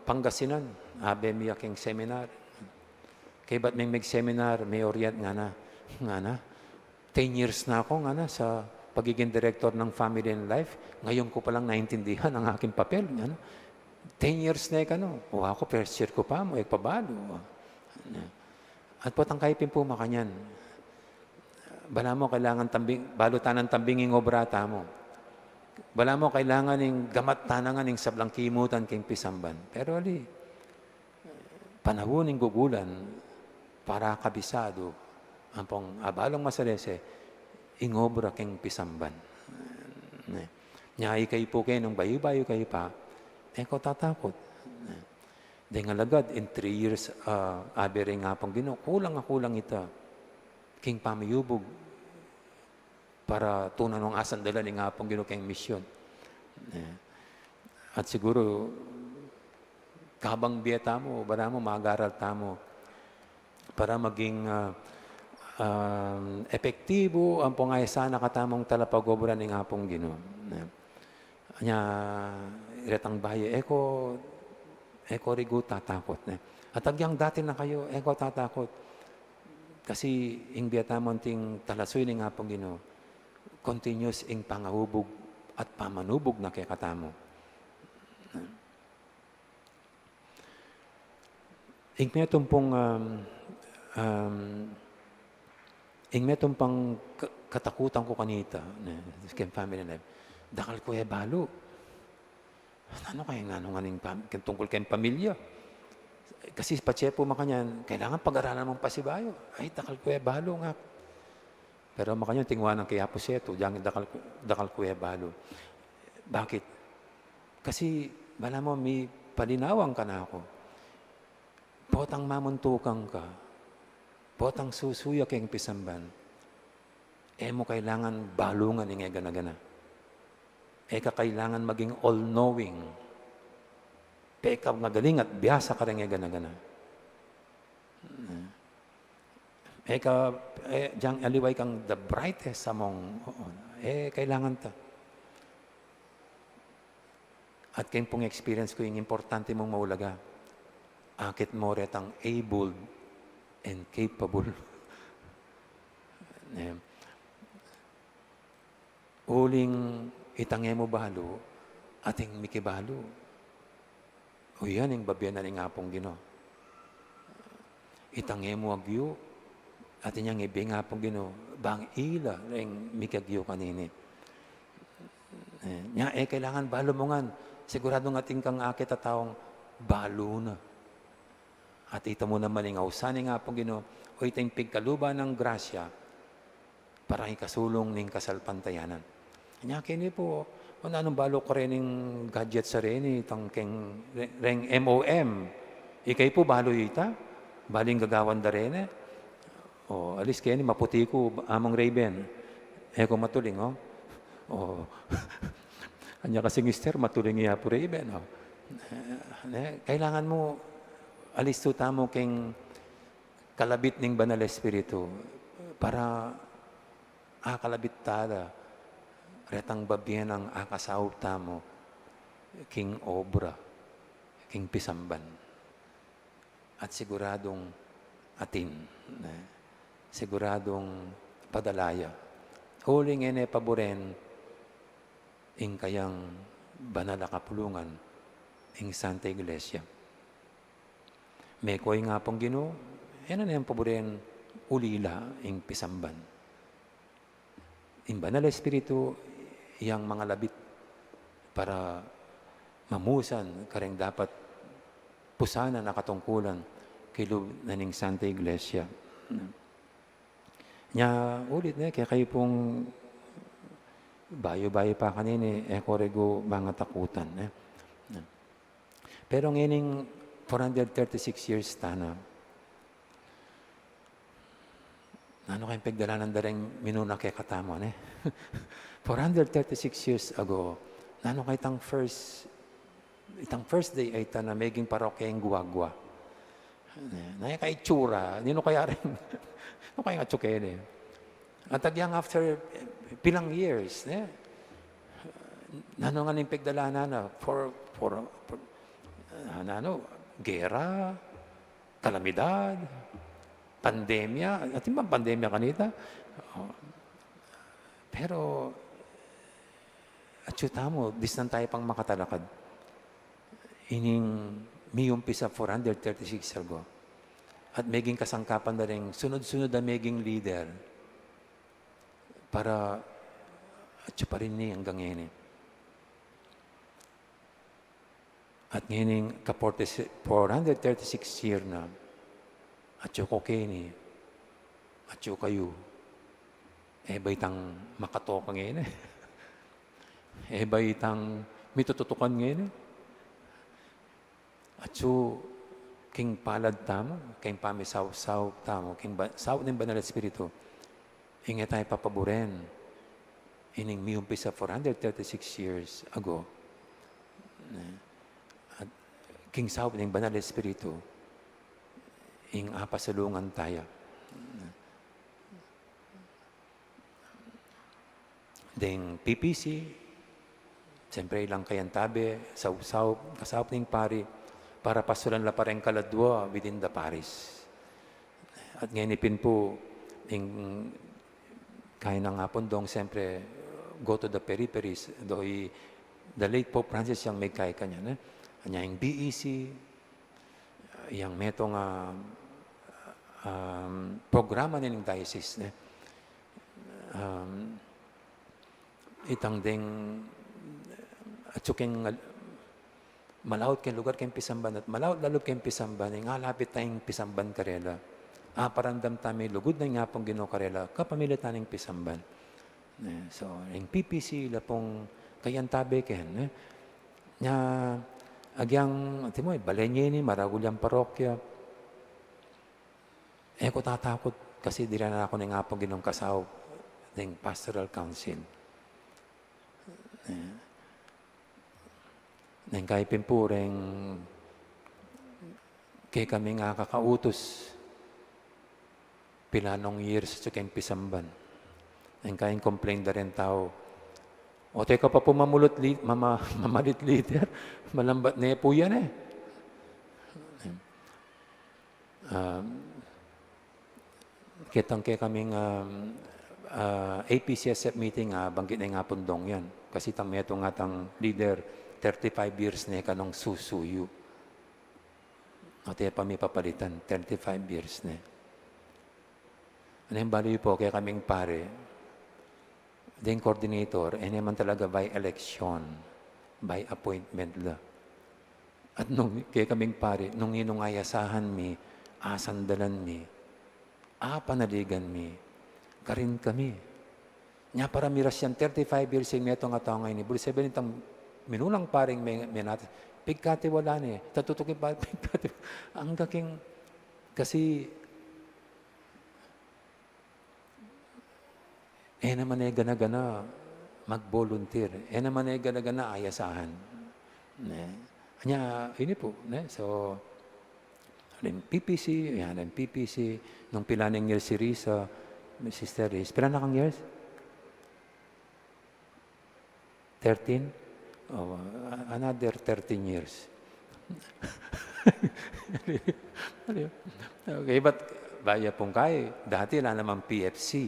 Pangasinan, abe mi ya keng seminar. Kaybat meng meg-seminar, Mayor Yet, ngana, ngana, "Ten years na ako," ngana, "sa pagiging director ng Family and Life. Ngayon ko palang naintindihan ang aking papel," ngana. "Ten years na e kanu." "O, aku, first year ku pa mu, e ku pa balu." At potang kayi pin pu makanyan. Balamu kailangan tambing, balu tanan tambing ing obra tamu. Balamu kailangan ing gamat tana ngan ing sablang kimutan king pisamban. Pero ali, panaun ning gugulan para kabisadu, ampong abalung masalese, ing obra king pisamban. Ne. Nya ikayu pu keni nung bayu-bayu kayu pa, e ko tatakut. Ne. Deng alagad, in three years, a, abe reng Apung Ginu, kulang a kulang ita king pamiyubug para tunan nung asandalan ning Apung Ginu keng misyon. E, at siguru, kabang bie tamu, balamu mag-aral tamu para maging, a, a, epektibu ampong aisa na katamung talapag-obra ning Apung Ginu. E, nya, iretang bayu, e ko, e ko rigu tatakut, ne. At agyang dati na kayu, e ko tatakut. Kasi ing bie tamu anting talasuy ning Apung Ginu, continuous ing pangahubug at pamanubug na kekatamu. Ing metung pung, um, um, ing metung pang ka-, katakutan ku kanita, ne, keng family life, dakal ku e balu. Nanu kaya, nanu ngan ing pam-, keng tungkul keng pamilya? Kasi patse pu makanyan, kailangan pag-aralan mung pasibayu. Ay, dakal ku e balu nga. Pero makanyan, tingwa nang kaya pu setu, diyang dakal ku, dakal ku e balu. Bakit? Kasi, balamu, mipalinawang kanaku. Potang mamuntukan ka, potang susuyu keng pisamban, e mu kailangan balungan ing e gana-gana. E ka kailangan maging all-knowing. Pekap nga galing at biasa kareng e gana-gana. E ka, e, diyang aliwa kang the brightest among, oo, e, kailangan ta. At keng pung experience ku, ing importante mung maulaga, akit mu retang able and capable. Ne? Uling itang e mu balu, ating mikibalu. O yan ing babie na ning Apung Ginu. Itang e mu agyu, atin yang ibie ning Apung Ginu, bang ila reng mikiagyu kanini. E, nya, e kailangan balu mu ngan, siguradung atin kang akit a taung balu na. At ita mu naman ing ausan ning Apung Ginu, o ita ing pigkaluban nang grasya, para ikasulung ning kasalpantayanan. Nya keni pu, o nanung balu karening gadget sa reni, itang keng re-, reng M O M. Ikayu pu balu yu ita, balu ing gagawan da reni. O, alis keni maputi ku, Among Raven. E ku matuling, o. O. Anya kasi mister, matuling ya pu Raven, o. Ne, kailangan mu, alistu tamu keng kalabit ning Banal Espiritu, para akalabit tala retang babie nang akasaup tamu king obra, king pisamban. At siguradung atin, ne? Siguradung padala ya. Uling e ne paburen ing kayang banal a kapulungan, ing Santa Iglesia. Meko ing Apung Ginu, e na ne paburen ulila ing pisamban. Ing Banal Espiritu, yang mangalabit para mamusan kareng dapat pusanan a katungkulan king lub na ning Santa Iglesia. Nya, ulit ne, kekayu pung bayu-bayu pa kanini, e ko regu mangatakutan, ne? Pero ngening four hundred thirty-six years tana, nanu kayang pigdalanan da reng minuna kekatamu, ne? Four hundred thirty-six years ago, nanu kaya itang first, itang first day a ita na meging parokya ing Guagua? Ne, na kaya itsura, ninu kaya reng, nanu kaya atsu keni? At agyang after, eh, pilang years, ne? Nanu ngan ing pigdalanan na, for, for, for, ah, nanu, gera, kalamidad, pandemya, atin bang pandemya kanita? O. Pero, atsu tamu, disnan tamu pang makatalakad. Ining miumpisa four hundred thirty-six ago. At meging kasangkapan da ring sunod-sunod a meging leader para atsu pa rin ini anggang ngeni. At ngening ka forty, four hundred thirty-six year na, atsu ko keni, atsu kayu, e ba itang makatoka ngeni? E ba itang mitututukan ngeni? Atsu king palad tamu, king pamisaup-saup tamu, king ba-, saup ning Banal Espiritu, ing e tamu papaburen ining miumpisa four hundred thirty-six years ago. Ne? At king saup ning Banal Espiritu, ing apasalungan taya. Deng P P C, siyempre, ilang kayantabe, saup-saup, kasaup ning pari, para pasulan la pa reng kaladwa within the parish. At ngeni pin pu, ing kayang Apung Dong, siyempre, go to the peripheries, do i, the late Pope Francis yang migkaya kanyan, e. Anya ing B E C, yang metung a, um, programa ning diocese, ne. Um, itang deng, atsu keng malaut keng lugar keng pisamban, at malaut lalu keng pisamban, ing alapit tang pisamban karela. Aparandam tamu ing lugud ning Apung Ginu karela kapamilatan ning pisamban. Ne, so, ing P P C, ila pung kayantabe ken, ne. Nya, agyang, antimo, bale ngeni, maragul yang parokya. E ku tatakut, kasi dirinan na ku ning Apung Ginung kasaup deng pastoral council. E. Neng kayi pin pu reng kekaming akakautus, pilanung years atsu keng pisamban. Neng kayi ing complain da reng tau, "O, teka pa pu mamulut li-, mama-, mamalit leader, malambat ne pu yan, e." Um, ketang kekaming, um, uh, A P C S F meeting, a, banggit ne ning Apung Dong yan. Kasi itang metung atang leader, thirty-five years ne kanung susuyu. At e pa mipapalitan, thirty-five years ne. Anu ing balu yu pu, kekaming pari, deng coordinator, e ne man talaga by election, by appointment la. At nung, kekaming pari, nung ninung ayasahan mi, asandalan mi, apanaligan mi, karin kami. Nya para miras yang thirty-five years ing metung a tau ngeni, buri sabian itang minunang paring me-, menat, pigkatiwalaan ne, tatutukin pa, pigkati-, angga king, kasi, e naman e gana-gana mag-volunteer. E naman e gana-gana ayasahan. Ne? Anya, ini pu, ne? So, ring P P C, yan, ring P P C, nung pila neng years si Risa, Sister Riz, pila na kang years? Thirteen? O, a-, another thirteen years. Okay, but baya pung kayi, dati ala namang P F C.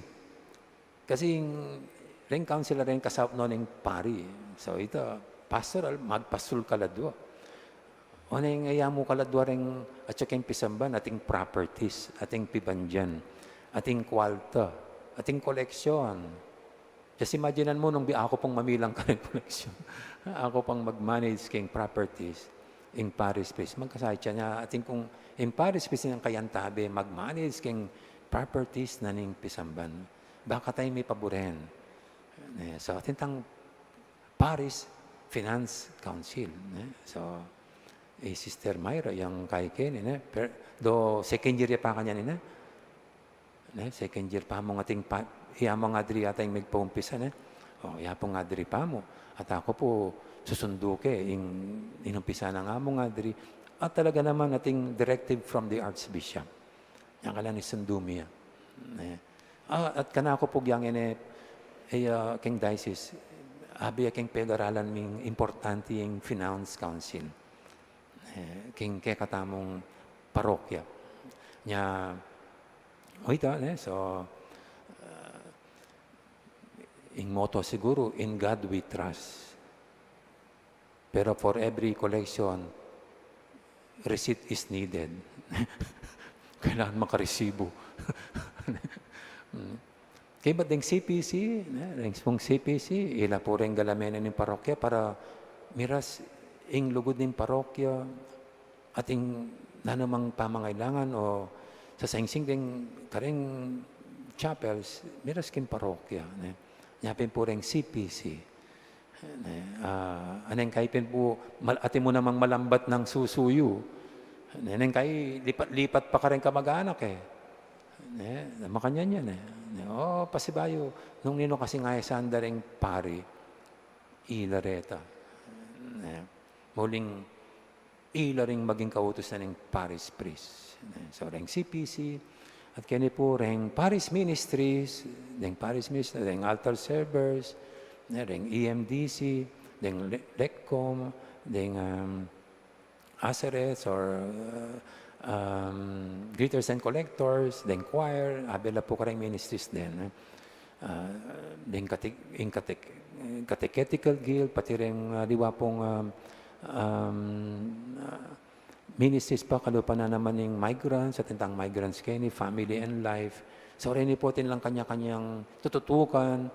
Kasi ring council a ring kasaup no ning pari. So, ita, pastoral, magpastul kaladua. O neng e ya mu kaladua ring atsu keng pisamban, ating properties, ating pibandian, ating kwalta, ating koleksyon. Just imaginan mu nung bi-, aku pung mamilang kareng koleksyon. Aku pung mag-manage keng properties, ing parish priest. Magkasakit siya nya, atin kung ing parish priest ing kayantabe mag-manage keng properties na ning pisamban. Baka tayang mipaburen. Ne, so, atin tang Parish Finance Council, ne? So, i Sister Myra, yang kayi keni, ne? Per-, do second year ya pa kanyan, ne? Ne, second year pa mu ating pa-, iya mu nga diri yata ing migpaumpisa, ne? O, iya pu nga diri pa mu. At aku pu, susundu ke, ing, inumpisa na nga mu nga diri. At talaga naman ating directive from the Archbishop. Yang kalan isundu mi ya. Ne? A, at kanaku pu yang ini, e, a, keng diocese, abe ya keng pegaralan ming importante ing Finance Council. E, keng kekatamung parokya. Nya, o ita, ne? So, a, ing motto siguru, "In God we trust." Pero for every collection, receipt is needed. Kailangan makaresibo. Mm. Kaybat deng C P C, ne, deng pung C P C, ila pu reng galamen ning parokya para miras ing lugud ning parokya, ating nanumang pamangailangan o sasaingsing deng kareng chapels, miras king parokya, ne. Nya pin pu reng C P C. Ne, a, aneng kayi pin pu, mal-, atin mu namang malambat nang susuyu. Ne, neng kayi lipat-lipat pa kareng kamag-anak, e. Ne, makanyan yan, e. Ne, o, pasibayu, nung ninu kasi nga e sanda reng pari, ila reta. Ne, muling ila ring maging kautusan ning parish priest. So, reng C P C, at keni pu reng parish ministries, deng parish minister, deng altar servers, ne, reng E M D C, deng le-, lecom, deng, um, asarets or, uh, um, greeters and collectors, deng choir, abe la pu kareng ministries den, eh. Ah, deng kate-, ing kate-, Catechetical Guild, pati reng, ah, liwa pung, um, um, ah, ministries pa, kalupa na naman ing migrants, atin tang migrants keni, family and life. So, reni pu atin lang kanya-kanyang tututukan,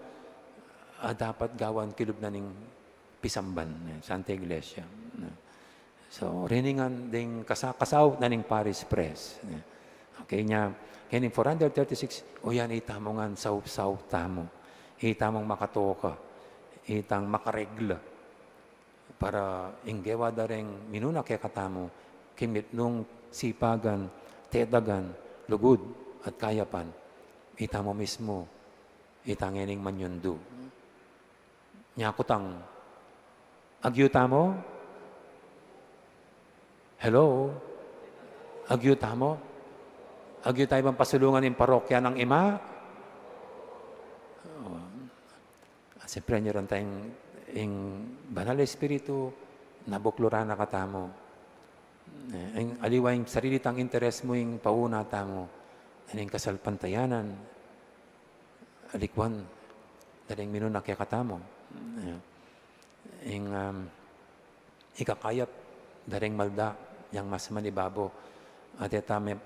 ah, dapat gawan kilub na ning pisamban, eh, Santa Iglesia. So, reni ngan deng kasa-, kasaut na ning parish priest, eh. Okay, nya, keni four hundred thirty-six, o yan, itamu ngan saup-saup tamu. Itamung makatoka, itang makaregla. Para ing gewa da reng minuna kekatamu, king mitmung sipagan, tetagan, lugud, at kayapan, itamu mismu, itang ngening manyundu. Nya kutang, agyu tamu? Hello? Agyu tamu? Agyu tamu bang pasulungan ing parokya nang ima? Oh. Siyempre, nyaran tayung ing Banal a Espiritu, nabukluran na katamu. Eh, ing aliwa ing sarili tang interes mu ing pauna tamu, ing kasalpantayanan, alikwan, da reng minuna kekatamu. Eh, ing, um, ikakayap da reng malda, yang mas manibabo. At eta me-,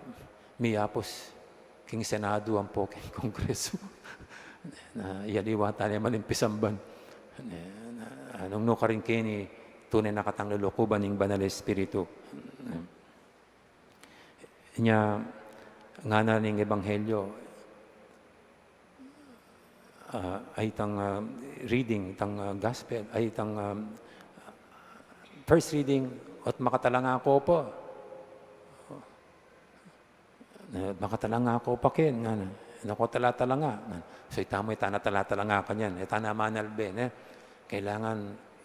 miyapus king Senado ampo king Kongreso. Na, aliwa tana man ing pisamban. Na, nung nukarin keni, tune na katang lulukuban ning Banal a Espiritu. Nya, ngana ning Ebanghelyo, ah, ay itang, ah, reading, itang, ah, gospel, ay itang, ah, first reading, "At makatalanga ko pa." "At makatalanga ko pa ken," ngana. "Naku, talatalanga," ngana. So, itamu, e tana talatalanga kanyan, e tana manalbe, ne? Kailangan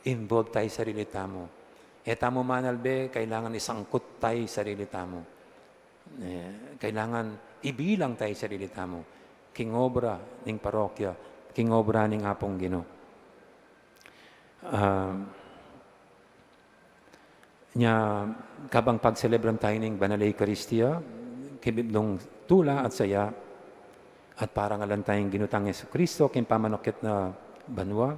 involve tayu sarili tamu. E tamu manalbe, kailangan isangkut tayu sarili tamu. Eh, kailangan ibilang tayu sarili tamu king obra ning parokya, king obra ning Apung Ginu. Ah, nya, kabang pagselebran tayu ning Banal a Eukaristia, king mitmung tula at saya, at parangalan tayu ing Ginu tang Jesucristo king pamanakyat na banua.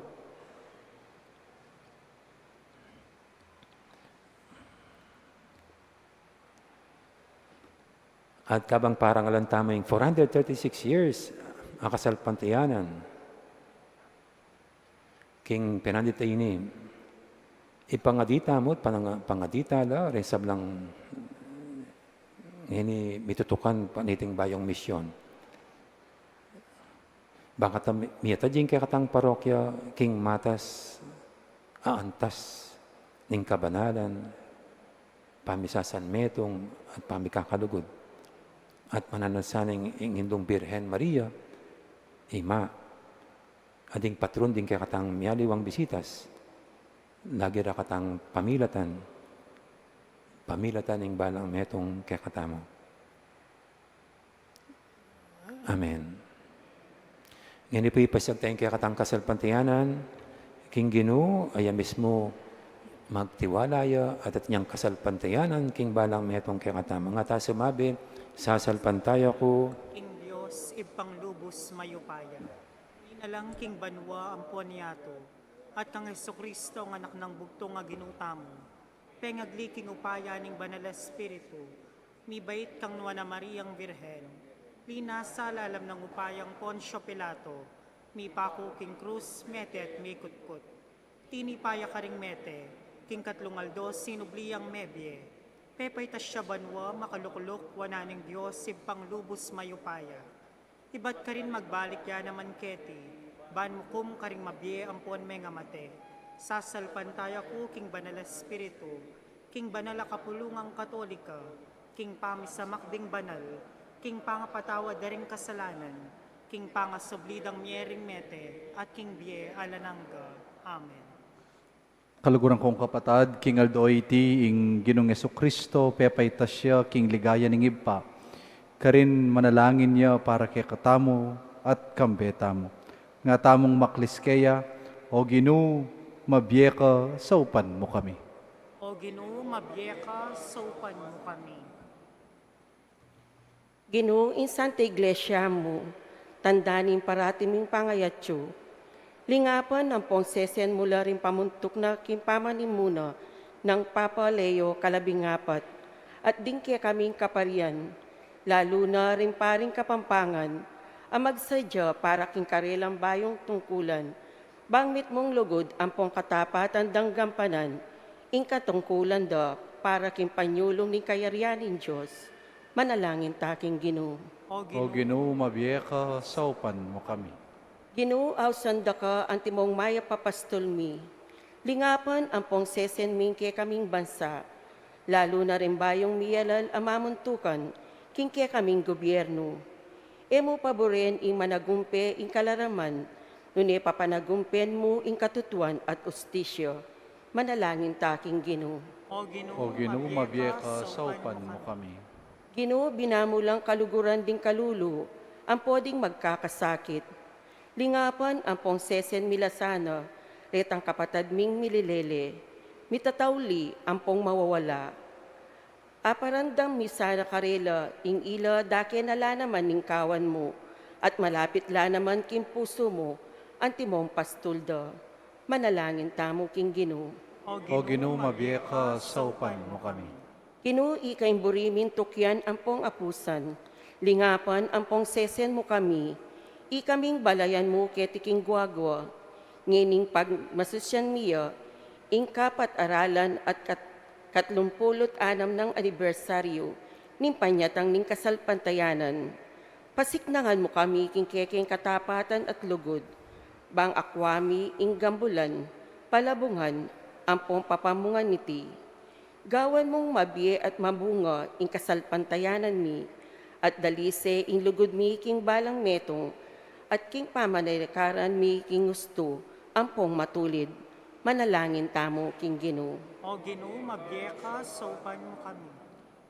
At kabang parangalan tamu ing four hundred thirty-six years a kasalpantayanan king penandit a ini, ipangadi tamu at panang-, pangadi tala reng sablang ngeni mitutukan pa niting bayung misyon. Bang kata mi-, miyatad ing kekatang parokya king matas a antas ning kabanalan, pamisasanmetung at pamikakalugud, at mananasa ning ing Indung Birhen Maria, ima, a ding patron ding kekatang mialiwang bisitas, lagi ra katang pamilatan, pamilatan ning balang metung kekatamu. Amen. Ngeni pu, ipasiag tayu ing kekatang kasalpantayanan king Ginu, a iya mismu magtiwala ya at atin yang kasalpantayanan king balang metung kekatamu. Nga ta sumabi, "Sasalpantaya ku king Dios, Ibpang lubus mayupaya, linalang king banua ampon yatu, at kang Jesucristo, a Anak nang bugtung a Ginu tamu, pengagli king upaya ning Banal a Espiritu, mibait kang Nuan a Mariang Birhen, linasa lalam nang upayang Poncio Pilato, mipaku king krus, mete at mikutkut. Tinipa ya karing mete, king katlung aldo sinubli yang mebie, pepaitas ya banua, makalukluk wanan ning Dios Ibpang lubus mayupaya. Ibat karin magbalik ya naman keti, ban mukum karing mabie ampon mengamate. Sasalpantaya ku king Banal a Espiritu, king banal a kapulungang Katolika, king pamisamak ding banal, king pangapatawad da ring kasalanan, king pangasubli dang mie ring mete, at king bie alang angga. Amen." Kaluguran kung kapatad, king aldo iti ing Ginung Jesucristo pepaitas ya king ligaya ning Ibpa. Karin manalangin ya para kekatamu at kambe tamu. Nga tamung maklis keya, O Ginu, mabie ka, saupan mu kami. O Ginu, mabie ka, saupan mu kami. Ginu, ing Santa Iglesia mu, tanda ning parati ming pangayatyu. Lingapan ampong sesen mu la ring pamuntuk na king pamanimuna nang Papa Leo kalabing apat, at ding kekaming kaparian, lalu na ring paring Kapampangan, a magsadya para king karelang bayung tungkulan, bang mitmung lugud ampong katapatan dang gampanan ing katungkulan da para king panyulung ning kayarian ning Dios. Manalangin ta king Ginu. O Ginu, mabie ka, saupan mu kami. Ginu, ausan da ka antimong mayap a pastul mi. Lingapan ampong sesen ming kekaming bansa, lalu na ring bayung miyalal a mamuntukan king kekaming gobyernu. E mu paburen ing managumpe ing kalaraman, nune papanagumpen mu ing katutuan at ustisya. Manalangin ta king Ginu. O Ginu, mabie ka, saupan mu kami. Ginu, bina mu lang kaluguran ding kalulu ampo ding magkakasakit. Lingapan ampong sesen mi la sana retang kapatad ming mililele, mitatauli ampong mawawala. Aparandam mi sana karela ing ila dake na la naman ning kawan mu, at malapit la naman king pusu mu antimong pastul da. Manalangin tamu king Ginu. O Ginu, mabie ka, saupan mu kami. Ginu, ika ing buri ming tukyan ampong apusan, lingapan ampong sesen mu kami, ikaming balayan mu keti king guagua, ngening pagmasusyan mi ya ing kapat-aralan at kat-, katlumpulu't anam nang anibersaryu ning panyatang ning kasalpantayanan. Pasiknangan mu kami king kekeng katapatan at lugud, bang akua mi ing gambulan, palabungan, ampong papamungan niti. Gawan mung mabie at mabunga ing kasalpantayanan mi, at dalise ing lugud mi king balang metung, at king pamanalakaran mi king ustu ampong matulid. Manalangin tamu king Ginu. O Ginu, mabie ka, saupan mu kami.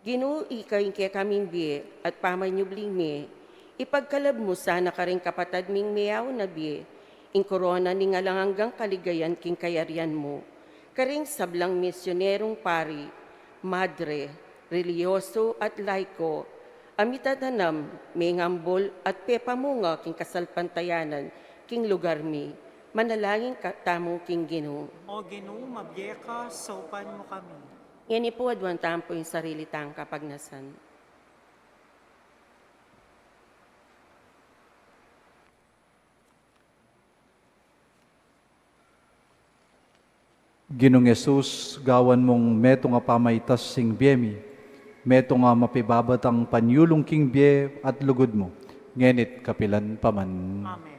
Ginu, ika ing kekaming bie at pamanyubling mie, ipagkalub mu sana karing kapatad ming meaun a bie ing korona ning alang anggang kaligayan king kayarian mu, karing sablang misyunerung pari, madre, relihiyoso at laiko, a mitatanam, mengambul at pepamunga king kasalpantayanan king lugar mi. Manalangin ka, tamu king Ginu. O Ginu, mabie ka, saupan mu kami. Ngeni pu, aduan tamu pu ing sarili tang kapagnasan. Ginung Jesus, gawan mung metung a pamaitas ing bie mi, metung a mapibabatang panyulung king bie at lugud mu, ngeni't kapilan pa man. Amen.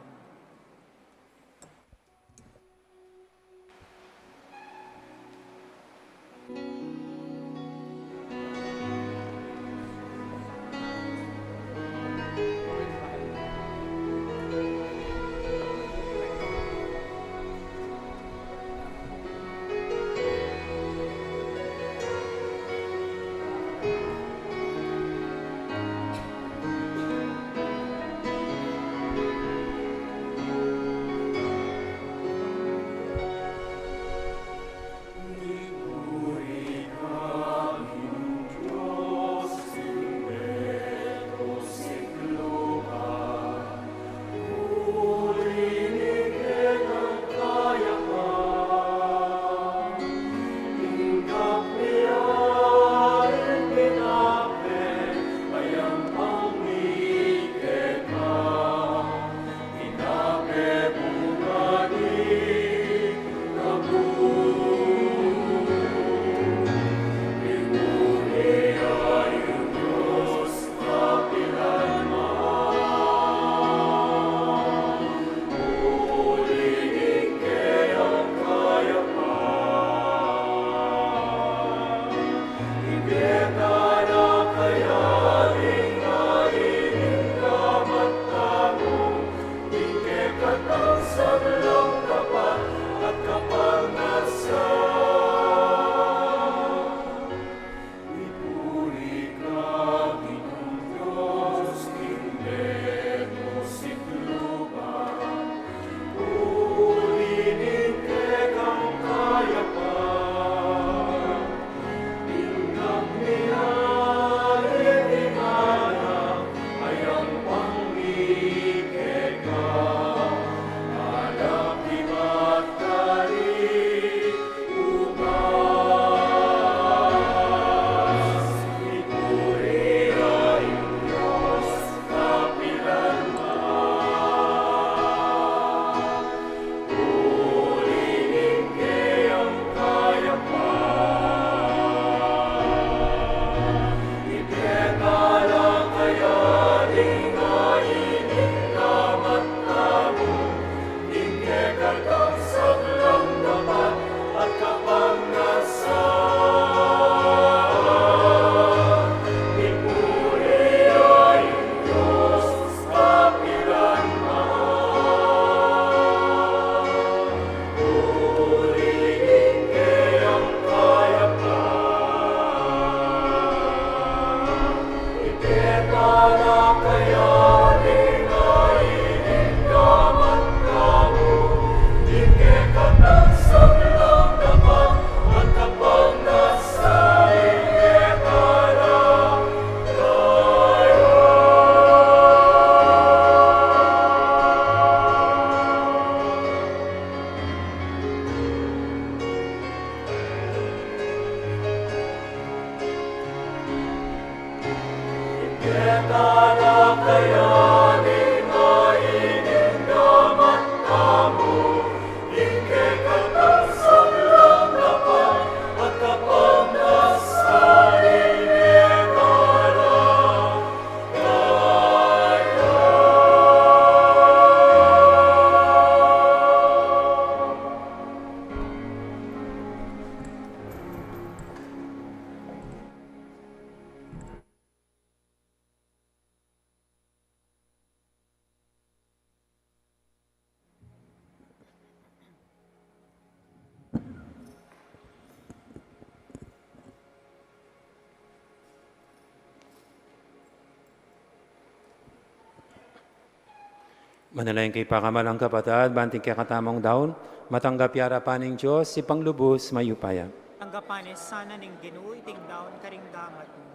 Manalangin kayu pakamalan kung kapatad, ban king kekatamung daun, matanggap ya king arapan ning Dios, Ibpang lubus mayupaya. Tanggapan na sana ning Ginu iting daun karing gamat mu,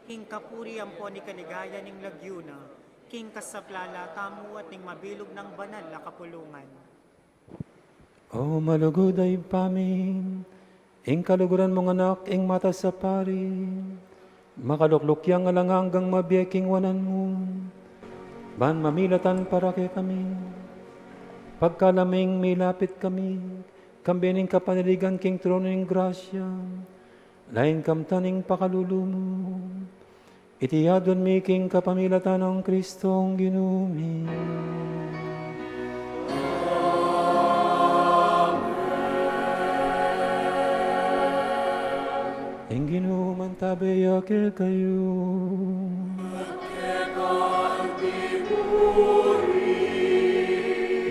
king kapurian ampon king kaligayan ning lagyu na, king kasaplalan tamu at ning mabilug nang banal a kapulungan. O malugud a Ibpa mi, ing kaluguran mung Anak, ing matas a pari, makalukluk yang alang anggang mabie king wanan mu, ban mamilatan para kekami. Pagkalub ming milapit kami, kambe ning kapanaligan king trono ning grasya, lain kamtan ing pakalulu mu. Iti adwan mi king kapamilatan nang Kristong Ginu mi. Ing Ginu mantabe ya kekayu.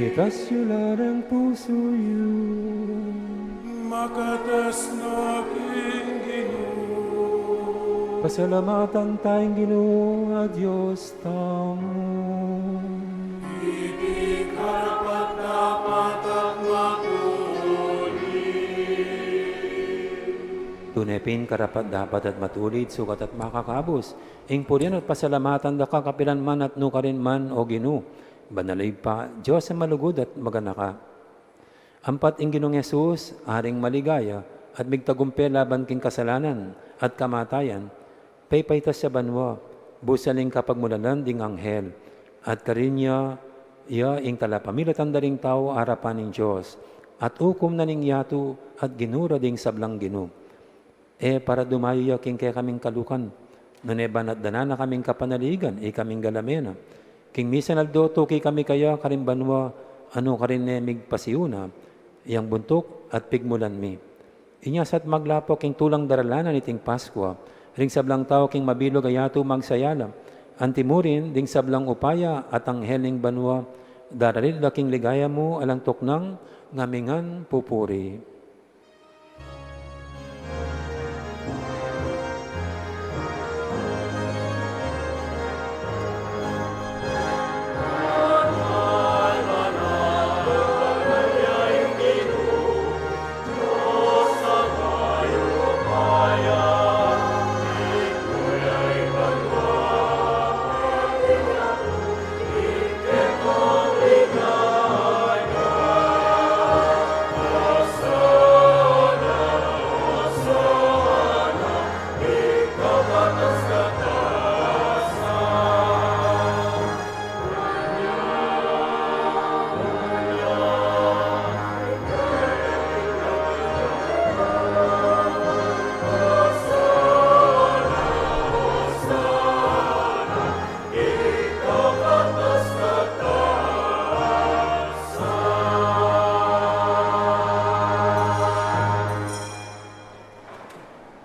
Itas yu la reng pusu yu. Makatas na king Ginu. Pasalamatan taya ing Ginu a Dios tamu. Iti karapat-dapat at matulid. Tune pin karapat-dapat at matulid, sukat at makakabus, ing purian at pasalamatan da ka kapilan man at nukarin man, O Ginu, banal a Ibpa, Dios a malugud at maganaka. Ampat ing Ginung Jesus, Aring maligaya, at migtagumpe laban king kasalanan at kamatayan, pepaitas ya banua, busan ning kapagmulalan ding anghel, at karin ya, ya ing talapamilatan da ring tau arapan ning Dios, at ukum na ning yatu, at ginu ra ding sablang ginu. E para dumayu ya king kekaming kalukan, nune ban atdanan na kaming kapanaligan, ikaming galamen na. King misan aldo tuki kami kaya karing banua, a nukarin ne migpasiuna, yang buntuk at pigmulan mi. Inya sa't maglapo king tulang daralanan iting Paskua, ring sablang tau king mabilug a yatu magsaya la, antimurin ding sablang upaya at anghel ning banua, daralil da king ligaya mu alang tuknang ngamingan pupuri.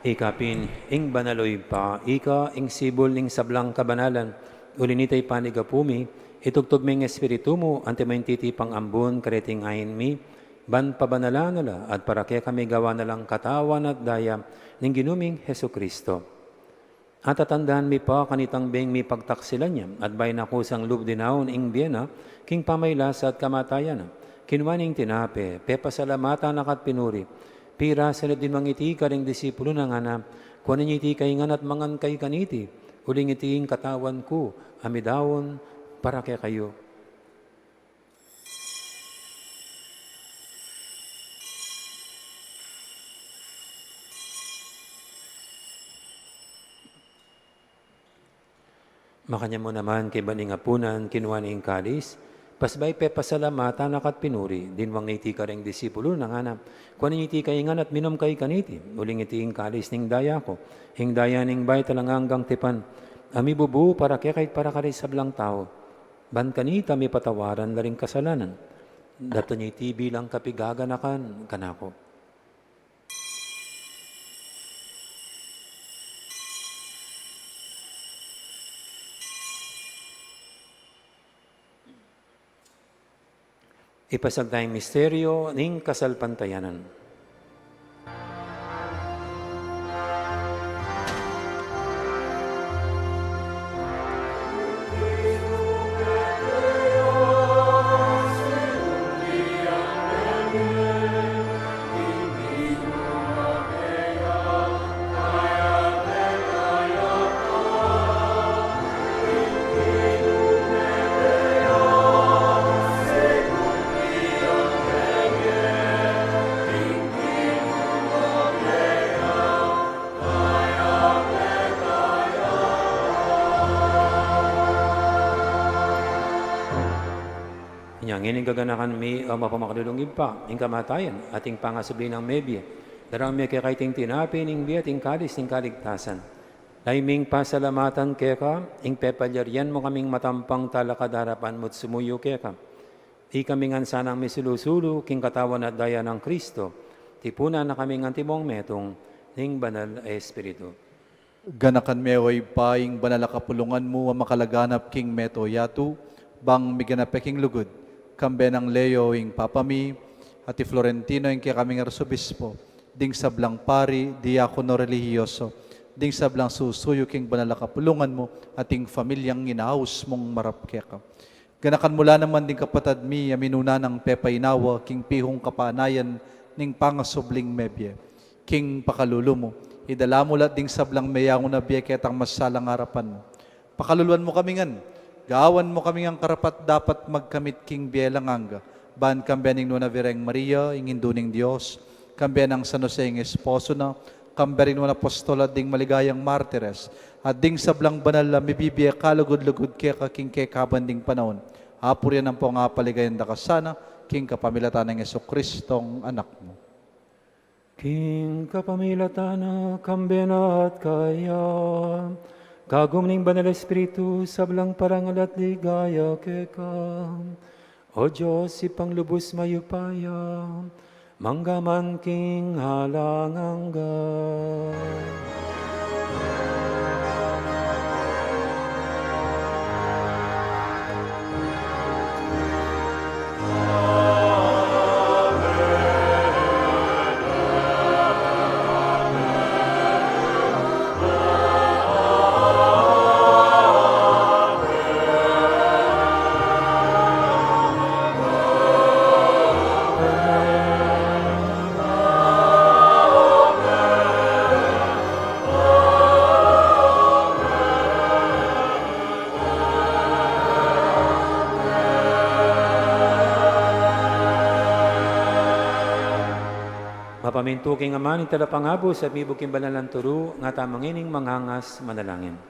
Ika pin, ing banal, o Ibpa, ika ing sibul ning sablang kabanalan. Uli nita, ipanyawad mi, itubud me ing Espiritu mu, antimo ing titipang ambun kareting ain mi, ban pabanalan na la, at para kekami gawan na lang katawan at daya ning Ginu ming Jesucristo. At tatandanan mi pa kanitang beng mipagtaksilan ya, at bayu na kusang lub dinaun ing bie na, king pamagkasakit at kamatayan na, kinua ne ing tinape, pepasalamatan na ka at pinuri, pirasan na at dinwang iti karing disipulu na, ngana: Kuanan ye iti kayu ngan at mangan kayu kaniti, uling iti ing katawan ku, a midaun para kekayu. Makanyan mu naman kaybat ning apunan, kinua ne ing kalis, pasibayu pepasalamatan na ka at pinuri, dinwang ne iti kareng disipulus na, ngana: Kuanan ye iti kayu ngan at minum kayu kaniti, uling iti ing kalis ning daya ku, ing daya ning bayu at alang anggang tipan, a mibubu para kekayu at para karing sablang tau, ban kanita mipatawaran la ring kasalanan. Daptan ye iti bilang kapaganakan kanaku. Ipasiag taya ing misteryu ning kasalpantayanan. Inya ngeni, gaganakan mi, O mapamakalulung Ibpa, ing kamatayan at ing pangasubli nang mebie, darang mi keka iting tinape ning bie at ing kalis ning kaligtasan. Lalu ming pasalamatan keka ing pepalyarian mu kaming matampang talakad king arapan mu at sumuyu keka. Ikami ngan sanang misulu-sulu king katawan at daya nang Kristo, tipunan na kaming antimong metung ning Banal a Espiritu. Ganakan me, O Ibpa, ing banal a kapulungan mu a makalaganap king mabilug a yatu, bang miganap ya king lugud, kambe nang Leo ing Papa mi, at i Florentino ing kekaming Arsobispo, ding sablang pari, diakono, relihiyoso, ding sablang susuyu king banal a kapulungan mu, at ing pamilyang inaus mung marap keka. Ganakan mu la naman ding kapatad mi a minuna nang pepainawa king pihung kapanayan ning pangasubling mebie. King pakalulu mu, idala mu la ding sablang meyangu na bie ketang masalang arapan mu. Pakaluluan mu kami ngan, gawan mu kami ngan karapat-dapat magkamit king bie alang angga, ban kambe ning Nuan a Birheng Maria, ing Indu ning Dios, kambe nang San Jose ing esposo na, kambe ring nuan a apostol at ding maligayang martires, at ding sablang banal a mibibie kalugud-lugud keka king kekaban ding panaun, apurian ampong apaligayan da ka sana, king kapamilatan nang Jesucristong Anak mu. King kapamilatan na, kambe na at kaya, kagum ning Banal a Espiritu, sablang parangal at ligaya keka, O Dios, Ibpang lubus mayupaya, mangga man king alang angga. Mapamintu king Ama ning talapangabus at mibug king banal a turu, ngatamu ngening mangangas manalangin.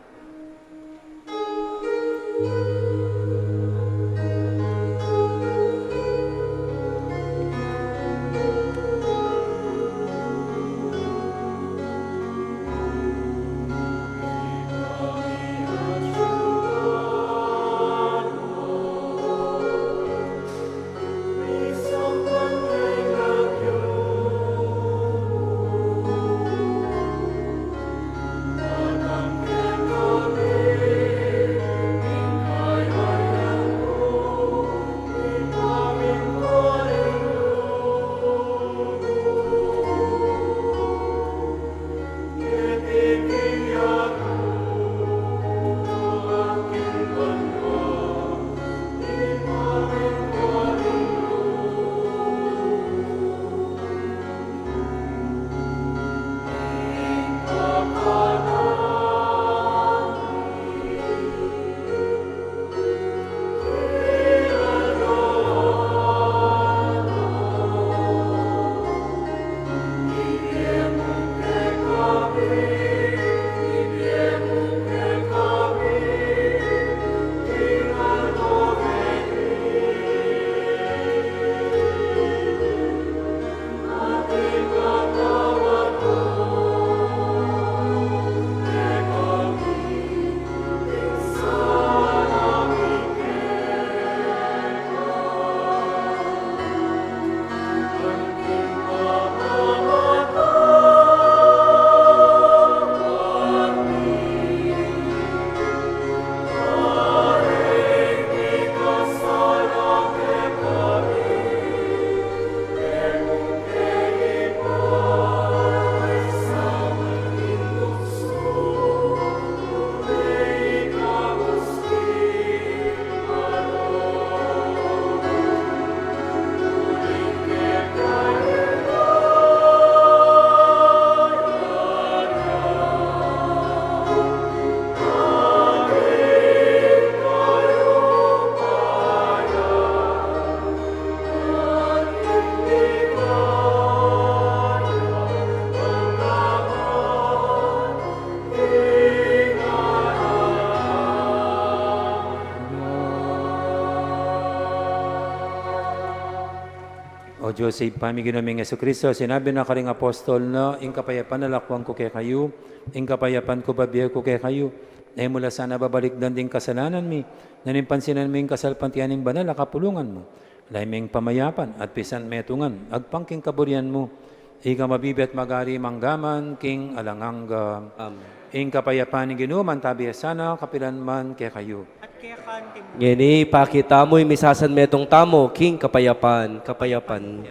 O Dios, Ibpa mi, Ginu ming Jesucristo, sinabi na karing apostol na, "Ing kapayapan lalakwan ku kekayu, ing kapayapan ku bibie ku kekayu." E mu la sana babalikdan ding kasalanan mi, nune pansinan mu ing kasalpantayanan ning banal a kapulungan mu. Lawen me ing pamayapan at pisan metungan, agpang king kaburian mu. Ika mabibie at magari mangga man king alang angga. Amen. Ing kapayapan ning Ginu mantabi ya sana kapilan man kekayu. At keka naman. Ngeni, pakit tamu ing misasanmetung tamu king kapayapan, kapayapan.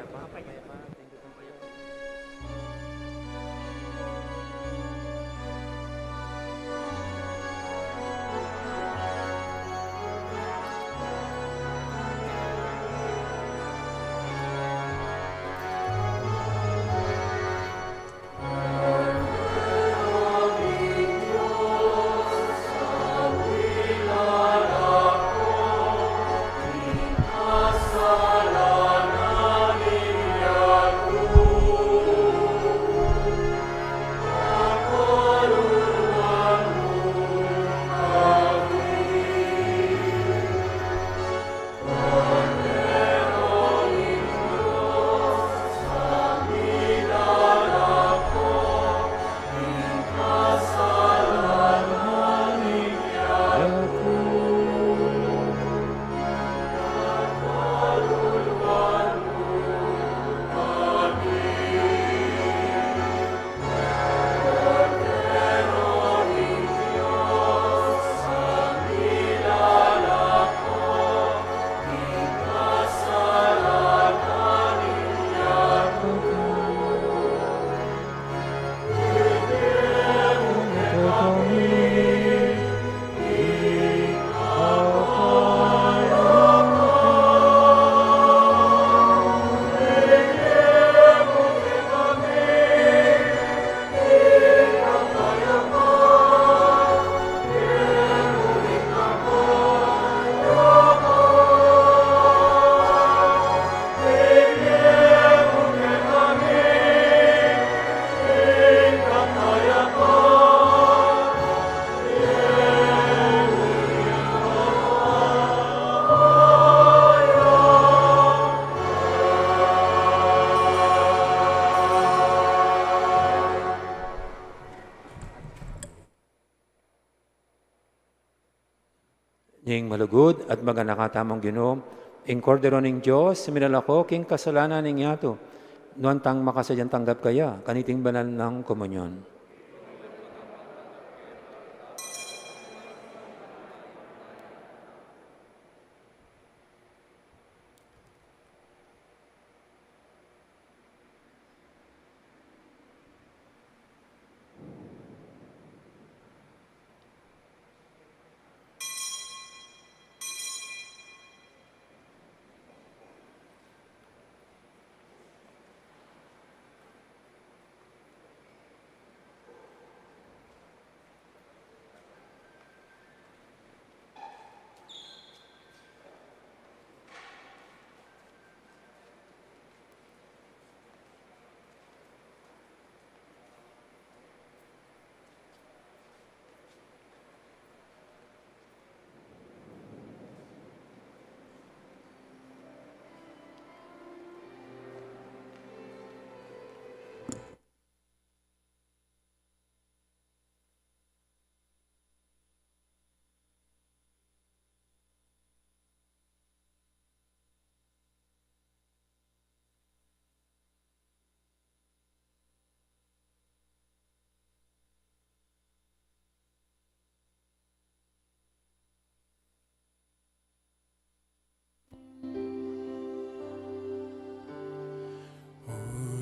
Ning malugud at maganaka tamung Ginu, ing Kordero ning Dios, minalako king kasalanan ning yatu. Nuan tang makasadyang tanggap kaya kaniting banal nang komunyon.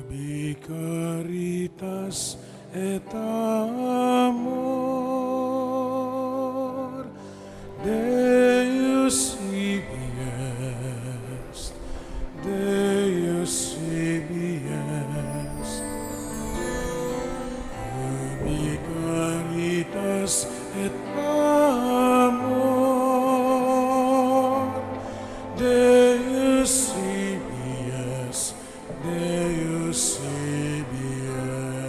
Ubi caritas et amor, Deus ibi est, Deus ibi est. Ubi caritas et amor, Deus ibi est, Deus ibi est.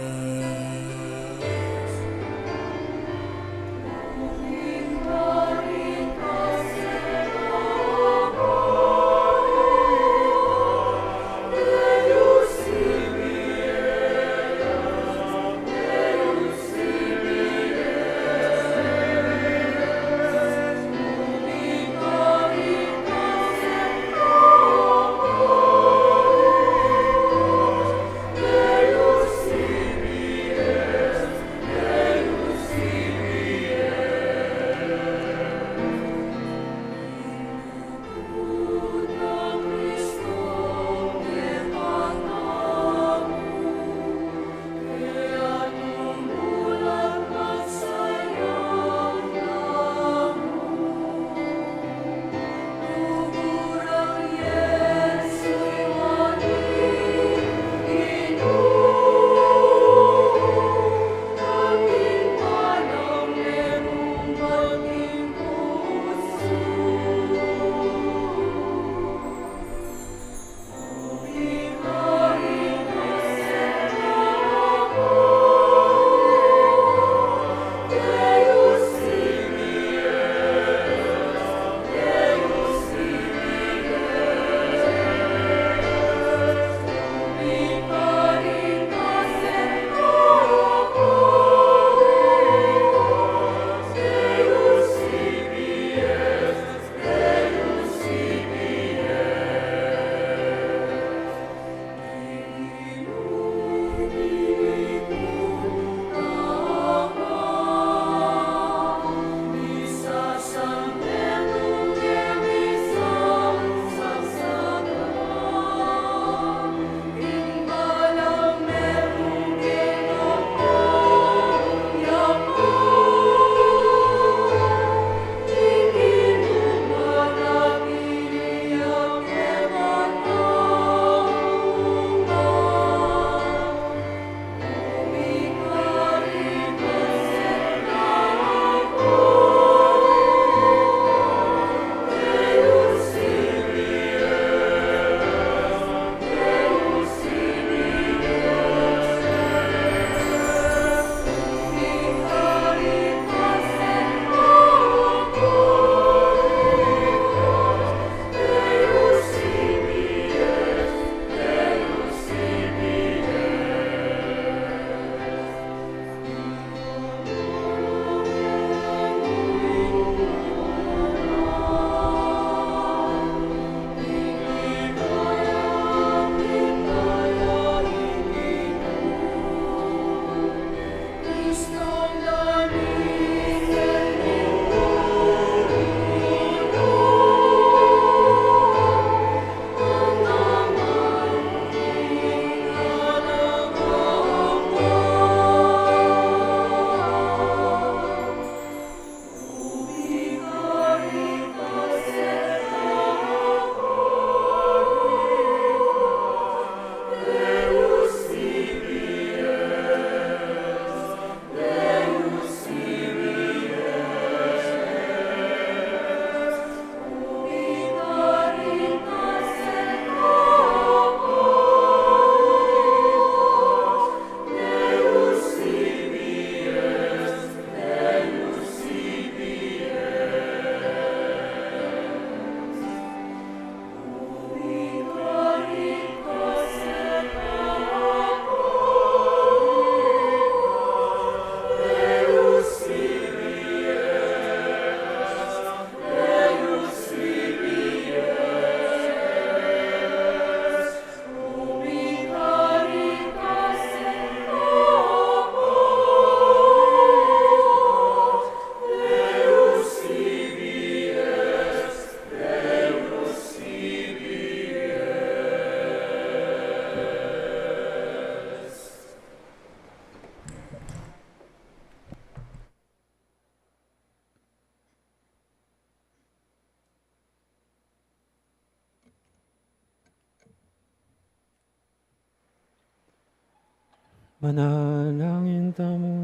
Manalangin tamu.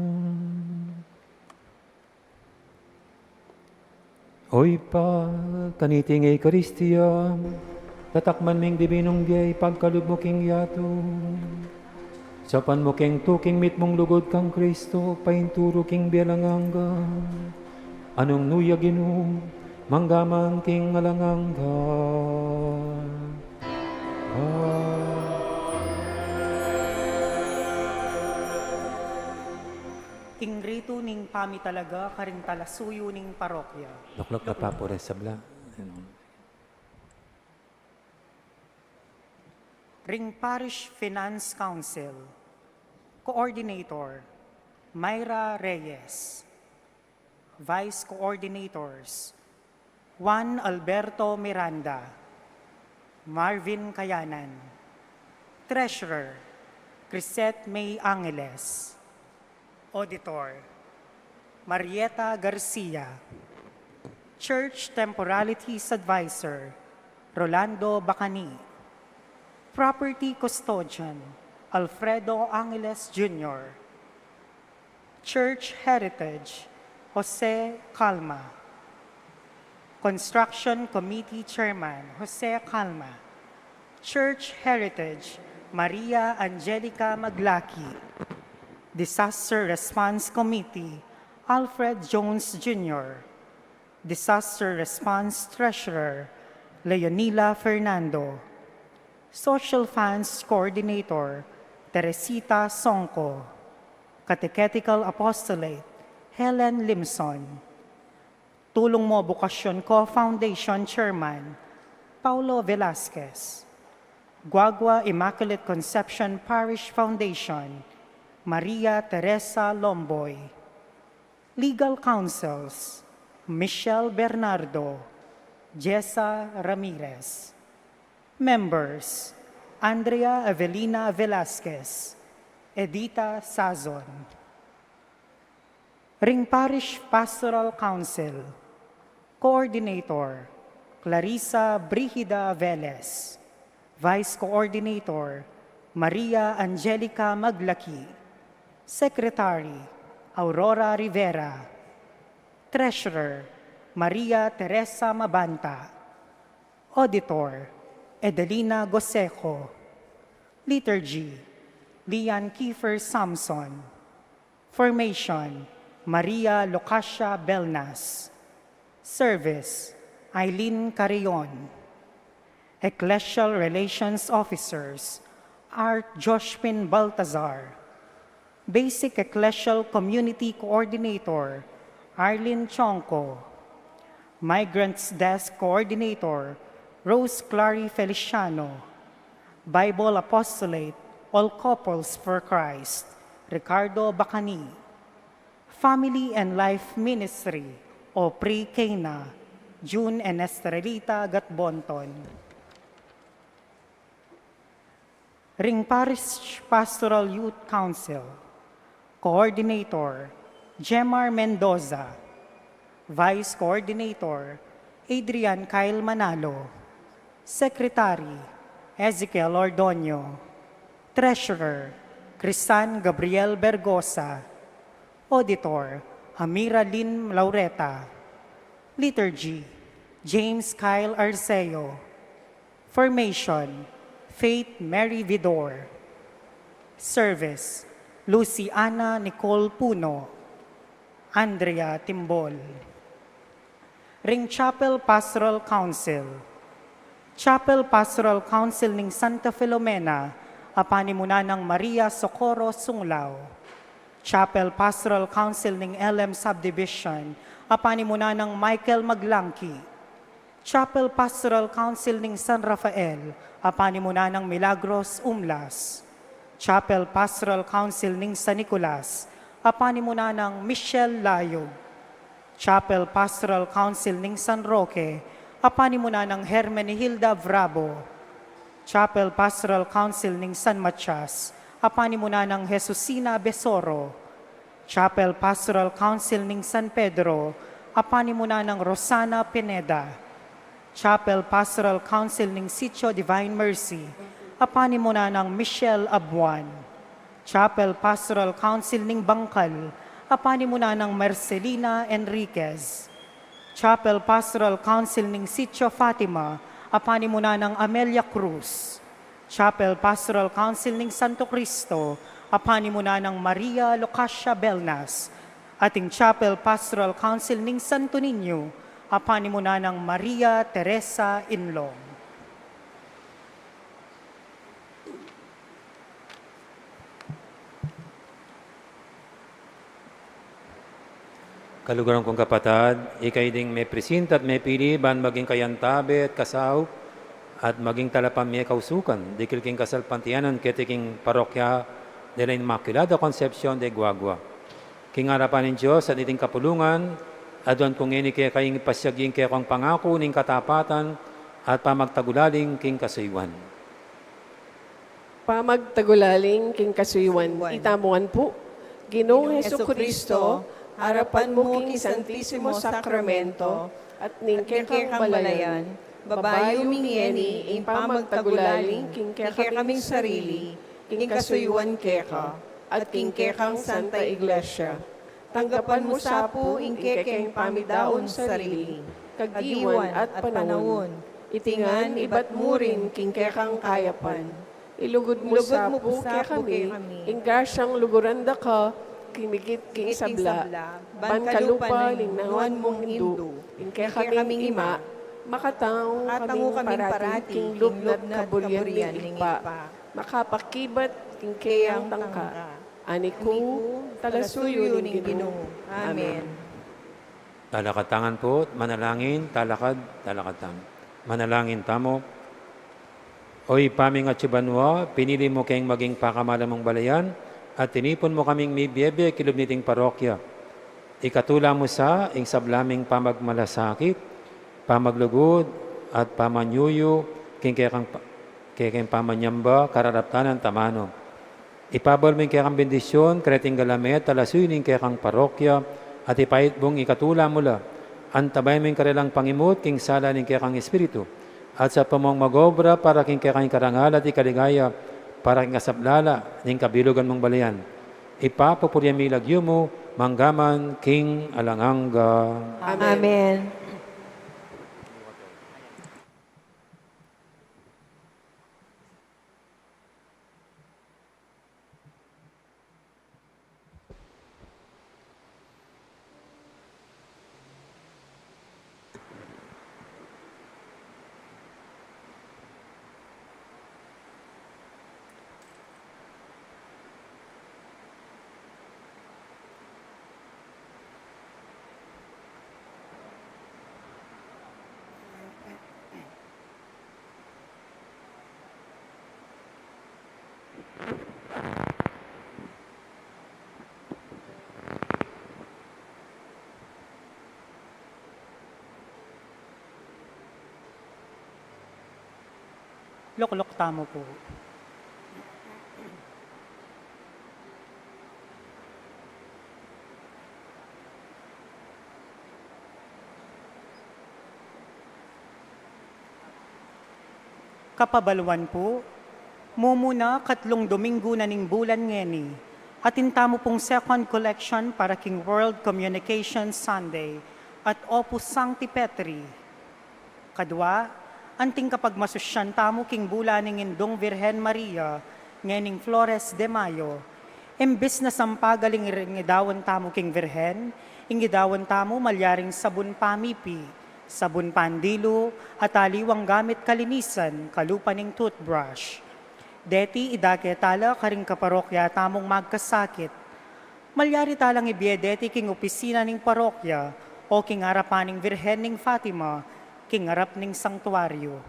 O Ibpa, kaniting Eukaristia, tatakman ming dibinung bie, ipagkalub mu king yatu. Saupan mu king tuking mitmung lugud kang Kristo, painturu king bie alang angga. Nune, Ginu, mangga man king alang angga. Amen. Ing ritu ning pamitalaga karing talasuyu ning parokya. Lukluk na pa pu ring sabla. Ring Parish Finance Council, Coordinator, Myra Reyes. Vice Coordinators, Juan Alberto Miranda, Marvin Kayanan. Treasurer, Crisette May Angeles. Auditor, Marieta Garcia. Church Temporalities Advisor, Rolando Bacani. Property Custodian, Alfredo Angeles Junior. Church Heritage, Jose Calma. Construction Committee Chairman, Jose Calma. Church Heritage, Maria Angelica Maglaki. Disaster Response Committee, Alfred Jones Junior. Disaster Response Treasurer, Leonila Fernando. Social Funds Coordinator, Teresita Songco. Catechetical Apostolate, Helen Limson. Tulung Mo Bokasyon Co Foundation Chairman, Paulo Velasquez. Guagua Immaculate Conception Parish Foundation, Maria Teresa Lomboy. Legal Counsels, Michelle Bernardo, Jessa Ramirez. Members, Andrea Evelina Velasquez, Edita Sazon. Ring Parish Pastoral Council, Coordinator, Clarissa Brigida Velez. Vice Coordinator, Maria Angelica Maglaki. Secretary, Aurora Rivera. Treasurer, Maria Teresa Mabanta. Auditor, Edelina Goseco. Liturgy, Lian Kiefer Samson. Formation, Maria Locasia Belnas. Service, Eileen Carrion. Ecclesial Relations Officers, Art Joshpin Baltazar. Basic Ecclesial Community Coordinator, Arlene Chonco. Migrants Desk Coordinator, Rose Clary Feliciano. Bible Apostolate, All Couples for Christ, Ricardo Bacani. Family and Life Ministry, o Pre-Cana, June and Estrelita Gatbonton. Ring Parish Pastoral Youth Council, Coordinator, Jemar Mendoza. Vice Coordinator, Adrian Kyle Manalo. Secretary, Ezekiel Ordonio. Treasurer, Crisan Gabriel Bergosa. Auditor, Amira Lynn Laureta. Liturgy, James Kyle Arceo. Formation, Faith Mary Vidor. Service, Lucy Anna Nicole Puno. Andrea Timbol. Ring Chapel Pastoral Council. Chapel Pastoral Council ning Santa Filomena, a panimunan nang Maria Socorro Sunglao. Chapel Pastoral Council ning L M Subdivision, a panimunan nang Michael Maglangki. Chapel Pastoral Council ning San Rafael, a panimunan nang Milagros Umlas. Chapel Pastoral Council ning San Nicolas, a panimunan nang Michelle Layog. Chapel Pastoral Council ning San Roque, a panimunan nang Hermenegilda Bravo. Chapel Pastoral Council ning San Matias, a panimunan nang Jesusina Besoro. Chapel Pastoral Council ning San Pedro, a panimunan nang Rosana Pineda. Chapel Pastoral Council ning Sitio Divine Mercy, a panimunan nang Michelle Abuan. Chapel Pastoral Council ning Bangkal, a panimunan nang Marcelina Enriquez. Chapel Pastoral Council ning Sitio Fatima, a panimunan nang Amelia Cruz. Chapel Pastoral Council ning Santo Cristo, a panimunan nang Maria Locasia Belnas. At ing Chapel Pastoral Council ning Santo Niño, a panimunan nang Maria Teresa Inlong. Kaluguran kung kapatad, ikayu ding mepresinta at mepili ban maging kayantabe at kasaup at maging talapamikausukan dikil king kasalpantayanan keti king parokya de la Inmaculada Concepcion de Guagua. King arapan ning Dios at niting kapulungan, aduan ku ngeni keka ing pasiag ing kekong pangaku ning katapatan at pamagtagulaling king kasuyuan. Pamagtagulaling king kasuyuan, itamu ngan pu. Ginung Jesucristo, arapan mu king Santisimo Sakramento at ning kekang balayan, babayu mi ngeni ing pamagtagulaling king kekaming sarili, king kasuyuan keka, at king kekang Santa Iglesia. Tanggapan mu sa pu ing kekeng pamidaun sarili, kagiwan at panaun. Iti ngan ibat mu rin king kekang kayapan. Ilugud mu sa pu kekami ing grasyang luguran da ka, king migit king sabla, ban kalupa ning nanuan mung Indu, ing kekaming ima, makatangu kaming parati king lub na't kaburian ning Ibpa, makapakibat king keyang tangka. Ani ku, talasuyu ning Ginu. Amen. Talakad tamu ngan pu, manalangin, talakad, talakad tamu. Manalangin tamu. O Ibpa ming atsu banua, pinili mu keng maging pakamalan mung balayan, at tinipun mu kaming mibiebe king lub niting parokya. Ikatula mu sa ing sabla ming pamagmalasakit, pamaglugud, at pamanyuyu, king kekang pa-, kekeng pamanyamba, kararaptanan tamanu. Ipabal mu ing kekang bendisyun, kareting galamet, talasuyu ning kekang parokya, at ipait mung ikatula mu la. Antabayan mu ing karelang pangimut, king sala ning kekang espiritu. At sa pamung magobra, para king kekang karangalan at ikaligaya, para king kasaplalan, ning kabilugan mung balayan. Ipapupurian mi lagyu mu, manggaman king alang angga. Amen. Amen. Lukluk tamu pu. Kapabaluan pu, mumuna katlung Dominggu na ning bulan ngeni, atin tamu pung second collection para king World Communication Sunday at Opus Sancti Petri. Kadua, anting kapagmasusyan tamu king bulan ning Indung Virgen Maria, ngening Flores de Mayo. Imbis na sampagal ing idawan tamu king Virgen, ing idawan tamu malyaring sabun pamipi, sabun pandilu, at aliwang gamit kalinisan, kalupa ning toothbrush. Deti idake tala karing kaparokya tamung magkasakit. Malyari talang ibie deti king opisina ning parokya o king arapan ning Virgen ning Fatima, king arap ning sangtuaryo.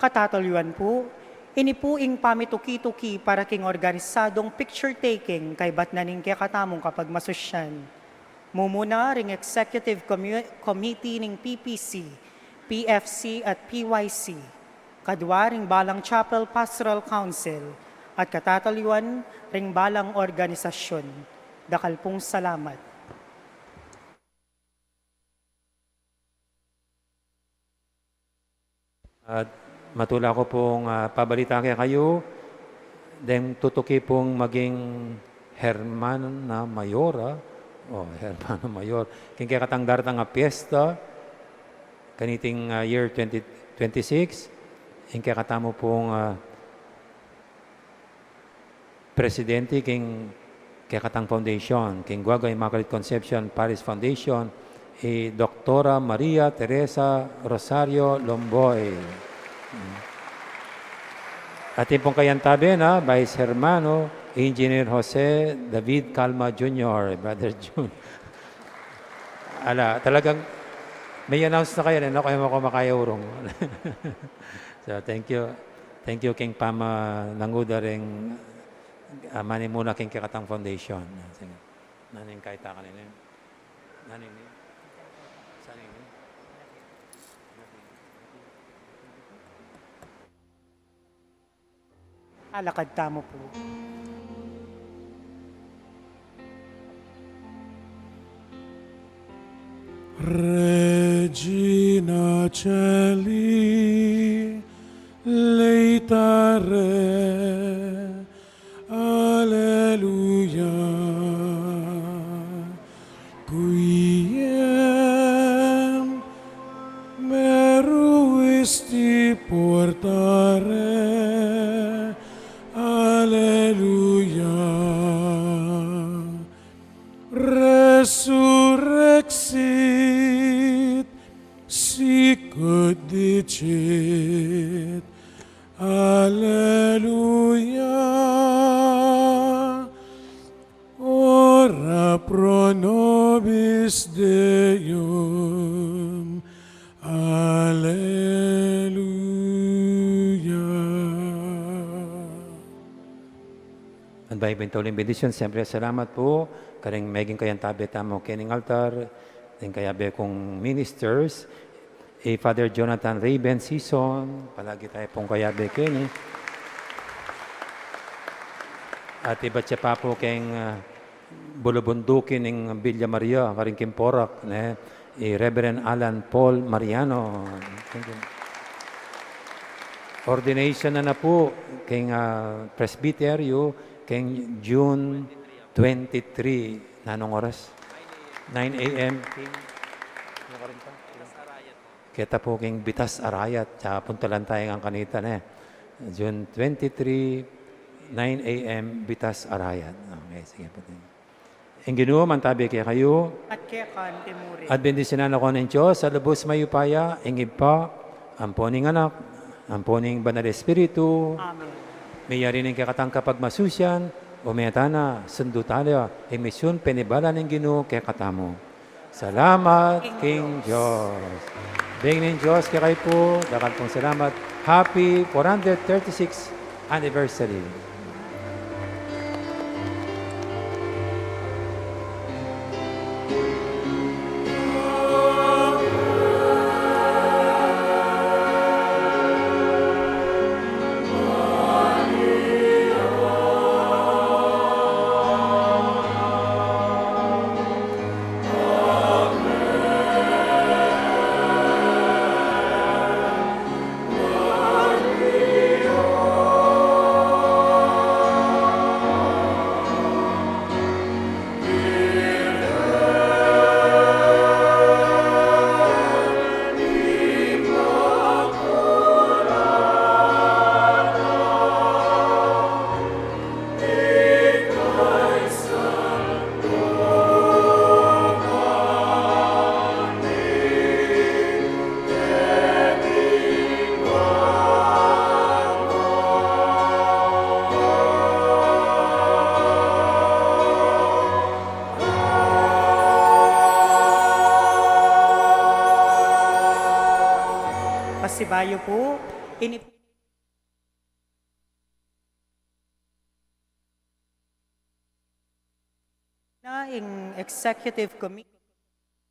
Katatalyuan pu, ini pu ing pamituki-tuki para king organisadong picture taking kaybat na ning kekatamung kapagmasusyan. Mumuna ring Executive Commu-, Committee ning P P C, P F C at P Y C. Kadua ring balang Chapel Pastoral Council, at katatalyuan ring balang organisasyun. Dakal pung salamat. At matula ku pung, ah, pabalita kekayu, Deng tutuki pung maging Hermana Mayora, o Hermano Mayor, king kekatang daratang a piesta, kaniting, ah, year twenty twenty-six, ing kekatamu pung, ah, presidente king kekatang foundation, king Guagua Immaculate Conception Parish Foundation, i Doktora Maria Teresa Rosario Lomboy. Atin pung kayantabe na, Vice Hermano Engineer Jose David Calma Junior, Brother Jun. Ala, talagang may announce na kayu, e na kayu makaurung. So, thank you. Thank you king pamananguda ring, ah, manimuna king kekatang foundation. Sige. Nanu ing kaitak kanini? Nanu ini? Saan ini? Alakad tamu pu. Regina Caeli, laetare, Alleluia. Quiem meruisti portare, Alleluia. Resurrexit sicut dicit, Alleluia. Ora pro nobis Deum, Alleluia. At bayu pung uling bendisyun, siyempre, salamat pu karing meging kayantabe tamu kening altar, ding kayabe kung ministers, i Father Jonathan Raven Sison, palagi tamu pung kayabe keni. At ibat ya pa pu keng, ah, bulubunduki ning Villa Maria, karing king Porac, ne, i Reverend Alan Paul Mariano. Thank you. Ordination na na pu keng, ah, presbiterio keng June twenty-three. Nanung oras? Nine A M. Keta pu keng Bitas Arayat, puntalan tamu ngan kanita, ne. June twenty-three, nine A M, Bitas Arayat. Okay, sige pu. Ing Ginu mantabe kekayu. At keka mu rin. At bendisyunan na kayu ning Dios a lubus mayupaya, ing Ibpa, ampo ning Anak, ampo ning Banal Espiritu. Amen. Meyari ne ing kekatang kapagmasusian, ume tana, sundu tala ing misyun penibala ning Ginu kekatamu. Salamat king Dios. Ing Dios kekayu pu, dakal pung salamat. Happy four hundred thirty-sixth anniversary. Pasibayu pu, ini na ing Executive Committee.